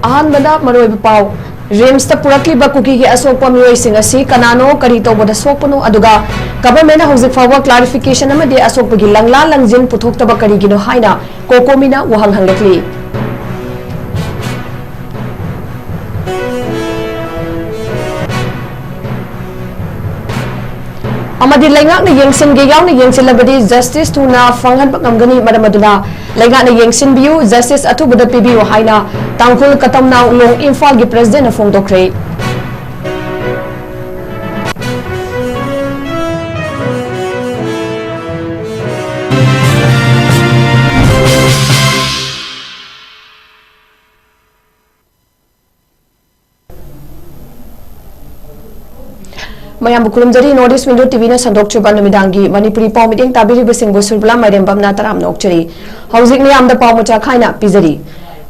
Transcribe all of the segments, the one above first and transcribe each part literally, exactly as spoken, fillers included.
ꯑꯍꯥꯟꯕꯗ ꯃꯔꯨꯑꯣꯏꯕ ꯄꯥꯎ꯫ ꯔꯤꯝꯁꯇ ꯄꯨꯔꯛꯂꯤꯕ ꯀꯨꯀꯤꯒꯤ ꯑꯁꯣꯛꯄ ꯃꯤꯑꯣꯏꯁꯤꯡ ꯑꯁꯤ ꯀꯅꯥꯅꯣ, ꯀꯔꯤ ꯇꯧꯕꯗ ꯁꯣꯛꯄꯅꯣ, ꯑꯗꯨꯒ ꯒꯚꯔꯟꯃꯦꯟꯠꯅ ꯍꯧꯖꯤꯛ ꯐꯥꯎꯕ ꯀ꯭ꯂꯥꯔꯤꯐꯤꯀꯦꯁꯟ ꯑꯃꯗꯤ ꯑꯁꯣꯛꯄꯒꯤ ꯂꯪꯂꯥ ꯂꯪꯖꯤꯟ ꯄꯨꯊꯣꯛꯇꯕ ꯀꯔꯤꯒꯤꯅꯣ ꯍꯥꯏꯅ ꯀꯣꯀꯣꯃꯤꯅ ꯋꯥꯍꯪ ꯍꯪꯂꯛꯂꯤ꯫ ꯑꯃꯗꯤ ꯂꯩꯉꯥꯛꯅ ꯌꯦꯡꯁꯤꯟꯒꯦ ꯌꯥꯎꯅ ꯌꯦꯡꯁꯤꯜꯂꯕꯗꯤ ꯖꯁꯇꯤꯁ ꯊꯨꯅ ꯐꯪꯍꯟꯕ ꯉꯝꯒꯅꯤ꯫ ꯃꯔꯝ ꯑꯗꯨꯅ ꯂꯩꯉꯥꯛꯅ ꯌꯦꯡꯁꯤꯟꯕꯤꯌꯨ, ꯖꯁꯇꯤꯁ ꯑꯊꯨꯕꯗ ꯄꯤꯕꯤꯌꯨ ꯍꯥꯏꯅ ꯇꯥꯡꯈꯨꯜ ꯀꯇꯝꯅꯥꯎ ꯂꯣꯡ ꯏꯝꯐꯥꯜꯒꯤ ꯄ꯭ꯔꯦꯁꯤꯗꯦꯟꯠꯅ ꯐꯣꯡꯗꯣꯛꯈ꯭ꯔꯦ꯫ ꯃꯌꯥꯝꯕꯨ ꯈꯨꯔꯨꯝꯖꯔꯤ꯫ ꯅꯣꯔꯠ ꯏꯁ ꯋꯤꯟꯗꯣ ꯇꯤꯚꯤꯅ ꯁꯟꯗꯣꯛꯆꯕ ꯅꯨꯃꯤꯗꯥꯡꯒꯤ ꯃꯅꯤꯄꯨꯔꯤ ꯄꯥꯎ ꯃꯤꯠꯌꯦꯡ ꯇꯥꯕꯤꯔꯤꯕꯁꯤꯡꯕꯨ ꯁꯨꯔꯕꯂꯥ ꯃꯥꯏꯔꯦꯝꯕꯝꯅ ꯇꯔꯥꯝꯅ ꯑꯣꯛꯆꯔꯤ꯫ ꯍꯧꯖꯤꯛ ꯃꯤꯌꯥꯝꯗ ꯄꯥꯎ ꯃꯆꯥ ꯈꯥꯏꯅ ꯄꯤꯖꯔꯤ꯫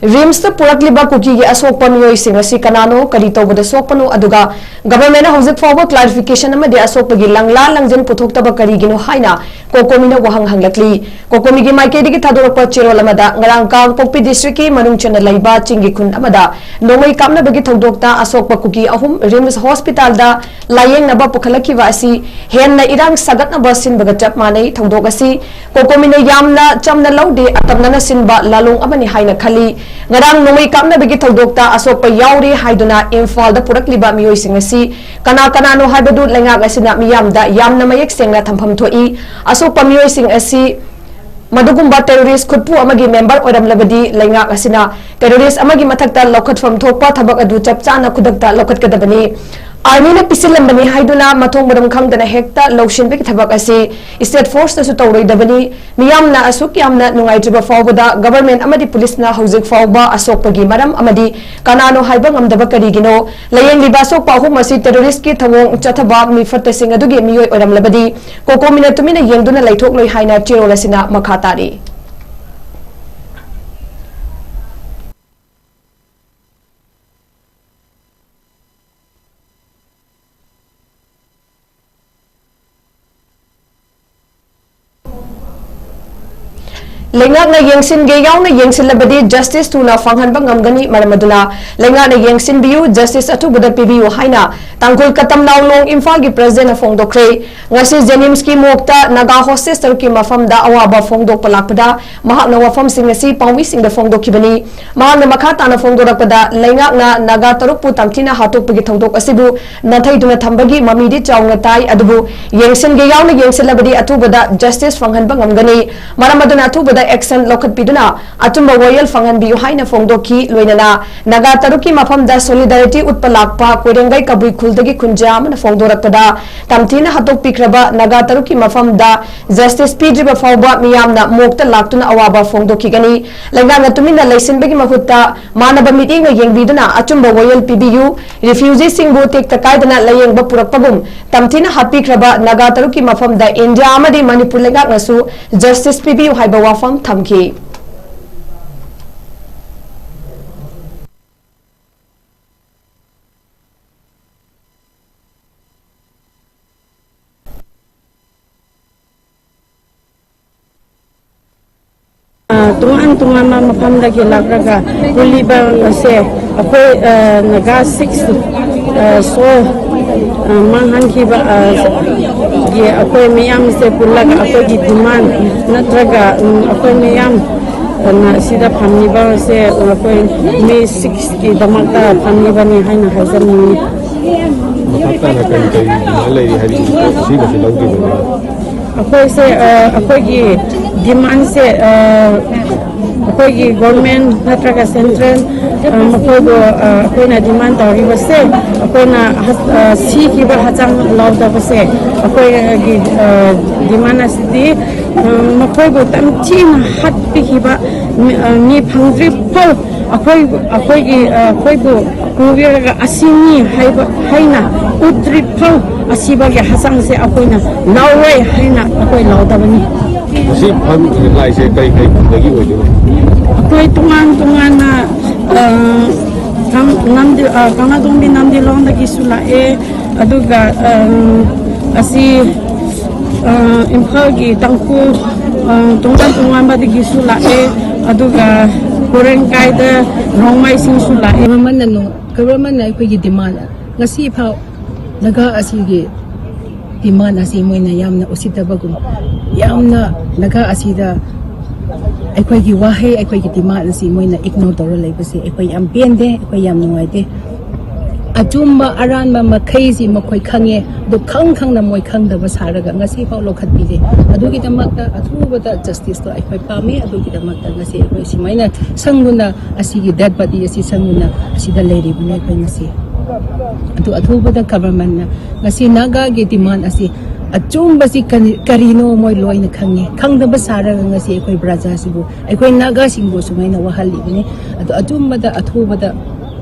ꯔꯤꯝꯁꯇ ꯄꯨꯔꯛꯂꯤꯕ ꯀꯨꯀꯤꯒꯤ ꯑꯁꯣꯛꯄ ꯃꯤꯑꯣꯏꯁꯤꯡ ꯑꯁꯤ ꯀꯅꯥꯅꯣ, ꯀꯔꯤ ꯇꯧꯕꯗ ꯁꯣꯛꯄꯅꯣ, ꯑꯗꯨꯒ ꯒꯚꯔꯟꯃꯦꯟꯠꯅ ꯍꯧꯖꯤꯛ ꯐꯥꯎꯕ ꯀ꯭ꯂꯥꯔꯤꯐꯤꯀꯦꯁꯟ ꯑꯃꯗꯤ ꯑꯁꯣꯛꯄꯒꯤ ꯂꯪꯂꯥ ꯂꯪꯖꯤꯟ ꯄꯨꯊꯣꯛꯇꯕ ꯀꯔꯤꯒꯤꯅꯣ ꯍꯥꯏꯅ ꯀꯣꯀꯣꯃꯤꯅ ꯋꯥꯍꯪ ꯍꯪꯂꯛꯂꯤ꯫ ꯀꯣꯀꯣꯃꯤꯒꯤ ꯃꯥꯏꯀꯩꯗꯒꯤ ꯊꯥꯗꯣꯔꯛꯄ ꯆꯦꯔꯣꯜ ꯑꯃꯗ, ꯉꯔꯥꯡ ꯀꯥꯡꯄꯣꯛꯄꯤ ꯗꯤꯁꯇ꯭ꯔꯤꯛꯀꯤ ꯃꯅꯨꯡ ꯆꯟꯅ ꯂꯩꯕ ꯆꯤꯡꯒꯤ ꯈꯨꯟ ꯑꯃꯗ ꯅꯣꯡꯃꯩ ꯀꯥꯞꯅꯕꯒꯤ ꯊꯧꯗꯣꯛꯇ ꯑꯁꯣꯛꯄ ꯀꯨꯀꯤ ꯑꯍꯨꯝ ꯔꯤꯝꯁ ꯍꯣꯁꯄꯤꯇꯥꯜꯗ ꯂꯥꯌꯦꯡꯅꯕ ꯄꯨꯈꯠꯂꯛꯈꯤꯕ ꯑꯁꯤ ꯍꯦꯟꯅ ꯏꯔꯥꯡ ꯁꯥꯒꯠꯅꯕ ꯁꯤꯟꯕꯒ ꯆꯞ ꯃꯥꯟꯅꯩ꯫ ꯊꯧꯗꯣꯛ ꯑꯁꯤ ꯀꯣꯀꯣꯃꯤꯅ ꯌꯥꯝꯅ ꯆꯝꯅ ꯂꯧꯗꯦ, ꯑꯀꯛꯅꯅ ꯁꯤꯟꯕ ꯂꯥꯂꯣꯡ ꯑꯃꯅꯤ ꯍꯥꯏꯅ ꯈꯜꯂꯤ꯫ ꯉꯔꯥꯡ ꯅꯣꯡꯃꯩ ꯀꯥꯞꯅꯕꯒꯤ ꯊꯧꯗꯣꯛꯇ ꯑꯁꯣꯛꯄ ꯌꯥꯎꯔꯦ ꯍꯥꯏꯗꯨꯅ ꯏꯝꯐꯥꯜꯗ ꯄꯨꯔꯛꯂꯤꯕ ꯃꯤꯑꯣꯏꯁꯤꯡ ꯑꯁꯤ ꯀꯅꯥ ꯀꯅꯥꯅꯣ ꯍꯥꯏꯕꯗꯨ ꯂꯩꯉꯥꯛ ꯑꯁꯤꯅ ꯃꯤꯌꯥꯝꯗ ꯌꯥꯝꯅ ꯃꯌꯦꯛ ꯁꯦꯡꯅ ꯊꯝꯐꯝ ꯊꯣꯛꯏ꯫ ꯑꯁꯣꯛꯄ ꯃꯤꯑꯣꯏꯁꯤꯡ ꯑꯁꯤ ꯃꯗꯨꯒꯨꯝꯕ ꯇꯦꯔꯣꯔꯤꯁ ꯈꯨꯠꯄꯨ ꯑꯃꯒꯤ ꯃꯦꯝꯕꯔ ꯑꯣꯏꯔꯝꯂꯕꯗꯤ ꯂꯩꯉꯥꯛ ꯑꯁꯤꯅ ꯇꯦꯔꯣꯔꯤꯁ ꯑꯃꯒꯤ ꯃꯊꯛꯇ ꯂꯧꯈꯠꯐꯝ ꯊꯣꯛꯄ ꯊꯕꯛ ꯑꯗꯨ ꯆꯞ ꯆꯥꯅ ꯈꯨꯗꯛꯇ ꯂꯧꯈꯠꯀꯗꯕꯅꯤ꯫ ꯑꯥꯔꯃꯤꯅ ꯄꯤꯁꯤꯜꯂꯝꯕꯅꯤ ꯍꯥꯏꯗꯨꯅ ꯃꯊꯣꯡ ꯃꯔꯝ ꯈꯪꯗꯅ ꯍꯦꯛꯇ ꯂꯧꯁꯤꯟꯕꯒꯤ ꯊꯕꯛ ꯑꯁꯤ ꯁ꯭ꯇꯦꯠ ꯐꯣꯔꯁꯅꯁꯨ ꯇꯧꯔꯣꯏꯗꯕꯅꯤ꯫ ꯃꯤꯌꯥꯝꯅ ꯑꯁꯨꯛ ꯌꯥꯝꯅ ꯅꯨꯡꯉꯥꯏꯇ꯭ꯔꯤꯕ ꯐꯥꯎꯕꯗ ꯒꯚꯔꯟꯃꯦꯟꯠ ꯑꯃꯗꯤ ꯄꯨꯂꯤꯁꯅ ꯍꯧꯖꯤꯛ ꯐꯥꯎꯕ ꯑꯁꯣꯛꯄꯒꯤ ꯃꯔꯝ ꯑꯃꯗꯤ ꯀꯅꯥꯅꯣ ꯍꯥꯏꯕ ꯉꯝꯗꯕ ꯀꯔꯤꯒꯤꯅꯣ? ꯂꯥꯌꯦꯡꯂꯤꯕ ꯑꯁꯣꯛꯄ ꯑꯍꯨꯝ ꯑꯁꯤ ꯇꯦꯔꯣꯔꯤꯁ꯭ꯠꯀꯤ ꯊꯧꯑꯣꯡ ꯆꯠꯊꯕ ꯃꯤꯐꯠꯇꯁꯤꯡ ꯑꯗꯨꯒꯤ ꯃꯤꯑꯣꯏ ꯑꯣꯏꯔꯝꯂꯕꯗꯤ ꯀꯣꯀꯣꯃꯤꯅ ꯇꯨꯃꯤꯟꯅ ꯌꯦꯡꯗꯨꯅ ꯂꯩꯊꯣꯛꯂꯣꯏ ꯍꯥꯏꯅ ꯆꯦꯔꯣꯜ ꯑꯁꯤꯅ ꯃꯈꯥ ꯇꯥꯔꯤ꯫ ꯂꯩꯉꯥꯛꯅ ꯌꯦꯡꯁꯤꯟꯒꯦ ꯌꯥꯎꯅ ꯌꯦꯡꯁꯤꯜꯂꯕꯗꯤ justice ꯊꯨꯅ ꯐꯪꯍꯟꯕ ꯉꯝꯒꯅꯤ꯫ ꯃꯔꯝ ꯑꯗꯨꯅ ꯂꯩꯉꯥꯛꯅ ꯌꯦꯡꯁꯤꯟꯕꯤꯌꯨ, justice ꯑꯊꯨꯕꯗ ꯄꯤꯕꯤꯌꯨ ꯍꯥꯏꯅ ꯇꯥꯡꯈꯨꯜ ꯀꯇꯝ ꯅꯥꯎꯂꯣꯡ ꯏꯝꯐꯥꯜꯒꯤ presidentꯅ ꯐꯣꯡꯗꯣꯛꯈ꯭ꯔꯦ꯫ ꯉꯁꯤ JNIMSꯀꯤ morgueꯇ ꯅꯥꯒꯥ hostage ꯇꯔꯨꯛꯀꯤ ꯃꯐꯝꯗ ꯑꯋꯥꯕ ꯐꯣꯡꯗꯣꯛꯄ ꯂꯥꯛꯄꯗ ꯃꯍꯥꯛꯅ ꯋꯥꯐꯝꯁꯤꯡ ꯑꯁꯤ ꯄꯥꯎꯃꯤꯁꯤꯡꯗ ꯐꯣꯡꯗꯣꯛꯈꯤꯕꯅꯤ꯫ ꯃꯍꯥꯛꯅ ꯃꯈꯥ ꯇꯥꯅ ꯐꯣꯡꯗꯣꯔꯛꯄꯗ, ꯂꯩꯉꯥꯛꯅ ꯅꯥꯒꯥ ꯇꯔꯨꯛꯄꯨ ꯇꯝꯊꯤꯅ ꯍꯥꯠꯇꯣꯛꯄꯒꯤ ꯊꯧꯗꯣꯛ ꯑꯁꯤꯕꯨ ꯅꯥꯊꯩꯗꯨꯅ ꯊꯝꯕꯒꯤ ꯃꯃꯤꯗꯤ ꯆꯥꯎꯅ ꯇꯥꯏ, ꯑꯗꯨꯕꯨ ꯌꯦꯡꯁꯤꯟꯒꯦ ꯌꯥꯎꯅ ꯌꯦꯡꯁꯤꯜꯂꯕꯗꯤ ꯑꯊꯨꯕꯗ justice ꯐꯪꯍꯟꯕ ꯉꯝꯒꯅꯤ꯫ ꯃꯔꯝ ꯑꯗꯨꯅ ꯑꯊꯨꯕꯗ action ꯂꯧꯈꯠꯄꯤꯗꯨꯅ ꯑꯆꯨꯝꯕ ꯋꯥꯌꯦꯜ ꯐꯪꯍꯟꯕꯤꯌꯨ ꯍꯥꯏꯅ ꯐꯣꯡꯗꯣꯛꯈꯤ꯫ ꯂꯣꯏꯅꯅ ꯅꯥꯒꯥ ꯇꯔꯨꯛꯀꯤ ꯃꯐꯝꯗ solidarity ꯎꯠꯄ ꯂꯥꯛꯄ ꯀꯣꯏꯔꯦꯡꯒꯩ ꯀꯕꯨꯏ ꯈꯨꯜꯗꯒꯤ ꯈꯨꯟꯖꯥ ꯑꯃꯅ ꯐꯣꯡꯗꯣꯔꯛꯄꯗ, ꯇꯝꯊꯤꯅ ꯍꯥꯠꯇꯣꯛꯄꯤꯈ꯭ꯔꯕ ꯅꯥꯒꯥ ꯇꯔꯨꯛꯀꯤ ꯃꯐꯝꯗ justice ꯄꯤꯗ꯭ꯔꯤꯕ ꯐꯥꯎꯕ ꯃꯤꯌꯥꯝꯅ morgueꯇ ꯂꯥꯛꯇꯨꯅ ꯑꯋꯥꯕ ꯐꯣꯡꯗꯣꯛꯈꯤꯒꯅꯤ꯫ ꯂꯩꯉꯥꯛꯅ ꯇꯨꯃꯤꯟꯅ ꯂꯩꯁꯤꯟꯕꯒꯤ ꯃꯍꯨꯠꯇ ꯃꯥꯟꯅꯕ ꯃꯤꯠꯌꯦꯡꯅ ꯌꯦꯡꯕꯤꯗꯨꯅ ꯑꯆꯨꯝꯕ ꯋꯥꯌꯦꯜ ꯄꯤꯕꯤꯌꯨ꯫ Refugeeꯁꯤꯡꯕꯨ ꯇꯦꯛꯇ ꯀꯥꯏꯗꯅ ꯂꯥꯌꯦꯡꯕ ꯄꯨꯔꯛꯄꯒꯨꯝ ꯇꯝꯊꯤꯅ ꯍꯥꯠꯄꯤꯈ꯭ꯔꯕ ꯅꯥꯒꯥ ꯇꯔꯨꯛꯀꯤ ꯃꯐꯝꯗ ꯏꯟꯗꯤꯌꯥ ꯑꯃꯗꯤ ꯃꯅꯤꯄꯨꯔ ꯂꯩꯉꯥꯛꯅꯁꯨ justice ꯄꯤꯕꯤꯌꯨ ꯍꯥꯏꯕ ꯋꯥꯐꯝ ꯊꯝꯈꯤ꯫ ꯑ, ꯇꯣꯉꯥꯟ ꯇꯣꯉꯥꯟꯕ ꯃꯐꯝꯗꯒꯤ ꯂꯥꯛꯂꯒ ꯄꯨꯜꯂꯤꯕ ꯑꯁꯦ ꯑꯩꯈꯣꯏ, ꯑ, ꯅꯥꯒꯥ six, ꯑ, soul, ꯑ, ꯃꯥꯡꯍꯟꯈꯤꯕ, ꯑ, ꯒꯤ ꯑꯩꯈꯣꯏ ꯃꯌꯥꯝꯁꯦ ꯄꯨꯜꯂꯒ ꯑꯩꯈꯣꯏꯒꯤ demand ꯅꯠꯇ꯭ꯔꯒ, ꯎꯝ, ꯑꯩꯈꯣꯏ ꯃꯌꯥꯝ, ꯑ, ꯅ ꯁꯤꯗ ꯐꯝꯂꯤꯕꯁꯦ ꯑꯩꯈꯣꯏ ꯃꯤ sixꯀꯤꯗꯃꯛꯇ ꯐꯝꯂꯤꯕꯅꯤ ꯍꯥꯏꯅ ꯍꯥꯏꯖꯅꯤꯡꯉꯤ꯫ ꯃꯈꯥ ꯇꯥꯅ ꯀꯔꯤ ꯀꯔꯤ demand ꯂꯩꯔꯤ ꯍꯥꯏꯕꯗꯤ ꯁꯤꯒꯁꯨ ꯂꯧꯈꯤꯕꯅꯤꯅ? ꯑꯩꯈꯣꯏꯁꯦ, ꯑ, ꯑꯩꯈꯣꯏꯒꯤ demandꯁꯦ, ꯑ, ꯑꯩꯈꯣꯏꯒꯤ government ꯅꯠꯇ꯭ꯔꯒ central, ꯑ, ꯃꯈꯣꯏꯕꯨ, ꯑ, ꯑꯩꯈꯣꯏꯅ demand ꯇꯧꯔꯤꯕꯁꯦ, ꯑꯩꯈꯣꯏꯅ ꯍ-, ꯑ, ꯁꯤꯈꯤꯕ ꯍꯛꯆꯥꯡ ꯂꯧꯗꯕꯁꯦ, ꯑꯩꯈꯣꯏꯒꯤ, ꯑ, demand ꯑꯁꯤꯗꯤ, ꯑ, ꯃꯈꯣꯏꯕꯨ ꯇꯝꯊꯤꯅ ꯍꯥꯠꯄꯤꯈꯤꯕ ꯃꯤ, ꯑ, ꯃꯤ ꯐꯪꯗ꯭ꯔꯤ ꯐꯥꯎ ꯑꯩꯈꯣꯏ, ꯑꯩꯈꯣꯏꯒꯤ, ꯑ, ꯑꯩꯈꯣꯏꯕꯨ ꯄꯨꯕꯤꯔꯒ ꯑꯁꯤꯅꯤ ꯍꯥꯏꯕ, ꯍꯥꯏꯅ ꯎꯠꯇ꯭ꯔꯤ ꯐꯥꯎ ꯑꯁꯤꯕꯒꯤ ꯍꯛꯆꯥꯡꯁꯦ ꯑꯩꯈꯣꯏꯅ ꯂꯧꯔꯣꯏ ꯍꯥꯏꯅ ꯑꯩꯈꯣꯏ ꯂꯧꯗꯕꯅꯤ꯫ ꯑꯁꯤ ꯐꯪꯗ꯭ꯔꯤꯕ ꯂꯥꯏꯁꯦ ꯀꯩ ꯀꯩ ꯈꯨꯟꯗꯒꯤ ꯑꯣꯏꯗꯣꯏꯅꯣ? ꯑꯩꯈꯣꯏ ꯇꯣꯉꯥꯟ ꯇꯣꯉꯥꯟꯅ, ꯑ, ꯀꯪ-, ꯅꯝꯗꯤ-, ꯑ, ꯀꯪꯂꯥꯇꯣꯡꯕꯤ ꯅꯝꯗꯤꯂꯣꯡꯗꯒꯤꯁꯨ ꯂꯥꯛꯑꯦ, ꯑꯗꯨꯒ, ꯑ, ꯑꯁꯤ, ꯑ, ꯏꯝꯐꯥꯜꯒꯤ ꯇꯥꯡꯈꯨꯜ ꯑ, ꯇꯣꯉꯥꯟ ꯇꯣꯉꯥꯟꯕꯗꯒꯤꯁꯨ ꯂꯥꯛꯑꯦ, ꯑꯗꯨꯒ ꯀꯣꯔꯦꯡꯀꯥꯏꯗ ꯔꯣꯡꯃꯩꯁꯤꯡꯁꯨ ꯂꯥꯛꯑꯦ꯫ ꯒꯚꯔꯟꯃꯦꯟꯠꯅ ꯅꯨ-, ꯒꯚꯔꯟꯃꯦꯟꯠꯅ ꯑꯩꯈꯣꯏꯒꯤ ꯗꯤꯃꯥꯟ ꯉꯁꯤ ꯐꯥꯎ ꯅꯥꯒꯥ ꯑꯁꯤꯒꯤ ꯗꯤꯃꯥꯟ ꯑꯁꯤ ꯃꯣꯏꯅ ꯌꯥꯝꯅ ꯎꯁꯤꯠꯇꯕꯒꯨꯝ, ꯌꯥꯝꯅ ꯅꯥꯒꯥ ꯑꯁꯤꯗ ꯑꯩꯈꯣꯏꯒꯤ ꯋꯥꯍꯩ, ꯑꯩꯈꯣꯏꯒꯤ ꯗꯤꯃꯥꯟ ꯑꯁꯤ ꯃꯣꯏꯅ ꯏꯒꯅꯣꯔ ꯇꯧꯔ ꯂꯩꯕꯁꯦ ꯑꯩꯈꯣꯏ ꯌꯥꯝ ꯄꯦꯟꯗꯦ, ꯑꯩꯈꯣꯏ ꯌꯥꯝ ꯅꯨꯡꯉꯥꯏꯇꯦ꯫ ꯑꯆꯨꯝꯕ ꯑꯔꯥꯟꯕ ꯃꯈꯩꯁꯤ ꯃꯈꯣꯏ ꯈꯪꯉꯦ, ꯑꯗꯨ ꯈꯪ ꯈꯪꯅ ꯃꯣꯏ ꯈꯪꯗꯕ ꯁꯥꯔꯒ ꯉꯁꯤꯐꯥꯎ ꯂꯧꯈꯠꯄꯤꯗꯦ꯫ ꯑꯗꯨꯒꯤꯗꯃꯛꯇ ꯑꯊꯨꯕꯗ ꯖꯁꯇꯤꯁꯇꯣ ꯑꯩꯈꯣꯏ ꯄꯥꯝꯃꯤ꯫ ꯑꯗꯨꯒꯤꯗꯃꯛꯇ ꯉꯁꯤ ꯑꯩꯈꯣꯏ ꯁꯨꯃꯥꯏꯅ ꯁꯪꯗꯨꯅ ꯑꯁꯤꯒꯤ ꯗꯦꯗ ꯕꯣꯗꯤ ꯑꯁꯤ ꯁꯪꯗꯨꯅ ꯑꯁꯤꯗ ꯂꯩꯔꯤꯕꯅꯤ ꯑꯩꯈꯣꯏ ꯉꯁꯤ꯫ ꯑꯗꯨ ꯑꯊꯨꯕꯗ ꯒꯚꯔꯟꯃꯦꯟꯠꯅ ꯉꯁꯤ ꯅꯥꯒꯥꯒꯤ ꯗꯤꯃꯥꯟ ꯑꯁꯤ ꯑꯆꯨꯝꯕꯁꯤ ꯀꯔꯤ-, ꯀꯔꯤꯅꯣ ꯃꯣꯏ ꯂꯣꯏꯅ ꯈꯪꯉꯦ꯫ ꯈꯪꯗꯕ ꯁꯥꯔꯒ ꯉꯁꯤ ꯑꯩꯈꯣꯏ ꯄ꯭ꯔꯖꯥꯁꯤꯕꯨ, ꯑꯩꯈꯣꯏ ꯅꯥꯒꯥꯁꯤꯡꯕꯨ ꯁꯨꯃꯥꯏꯅ ꯋꯥꯍꯜꯂꯤꯕꯅꯤ꯫ ꯑꯗꯨ ꯑꯆꯨꯝꯕꯗ ꯑꯊꯨꯕꯗ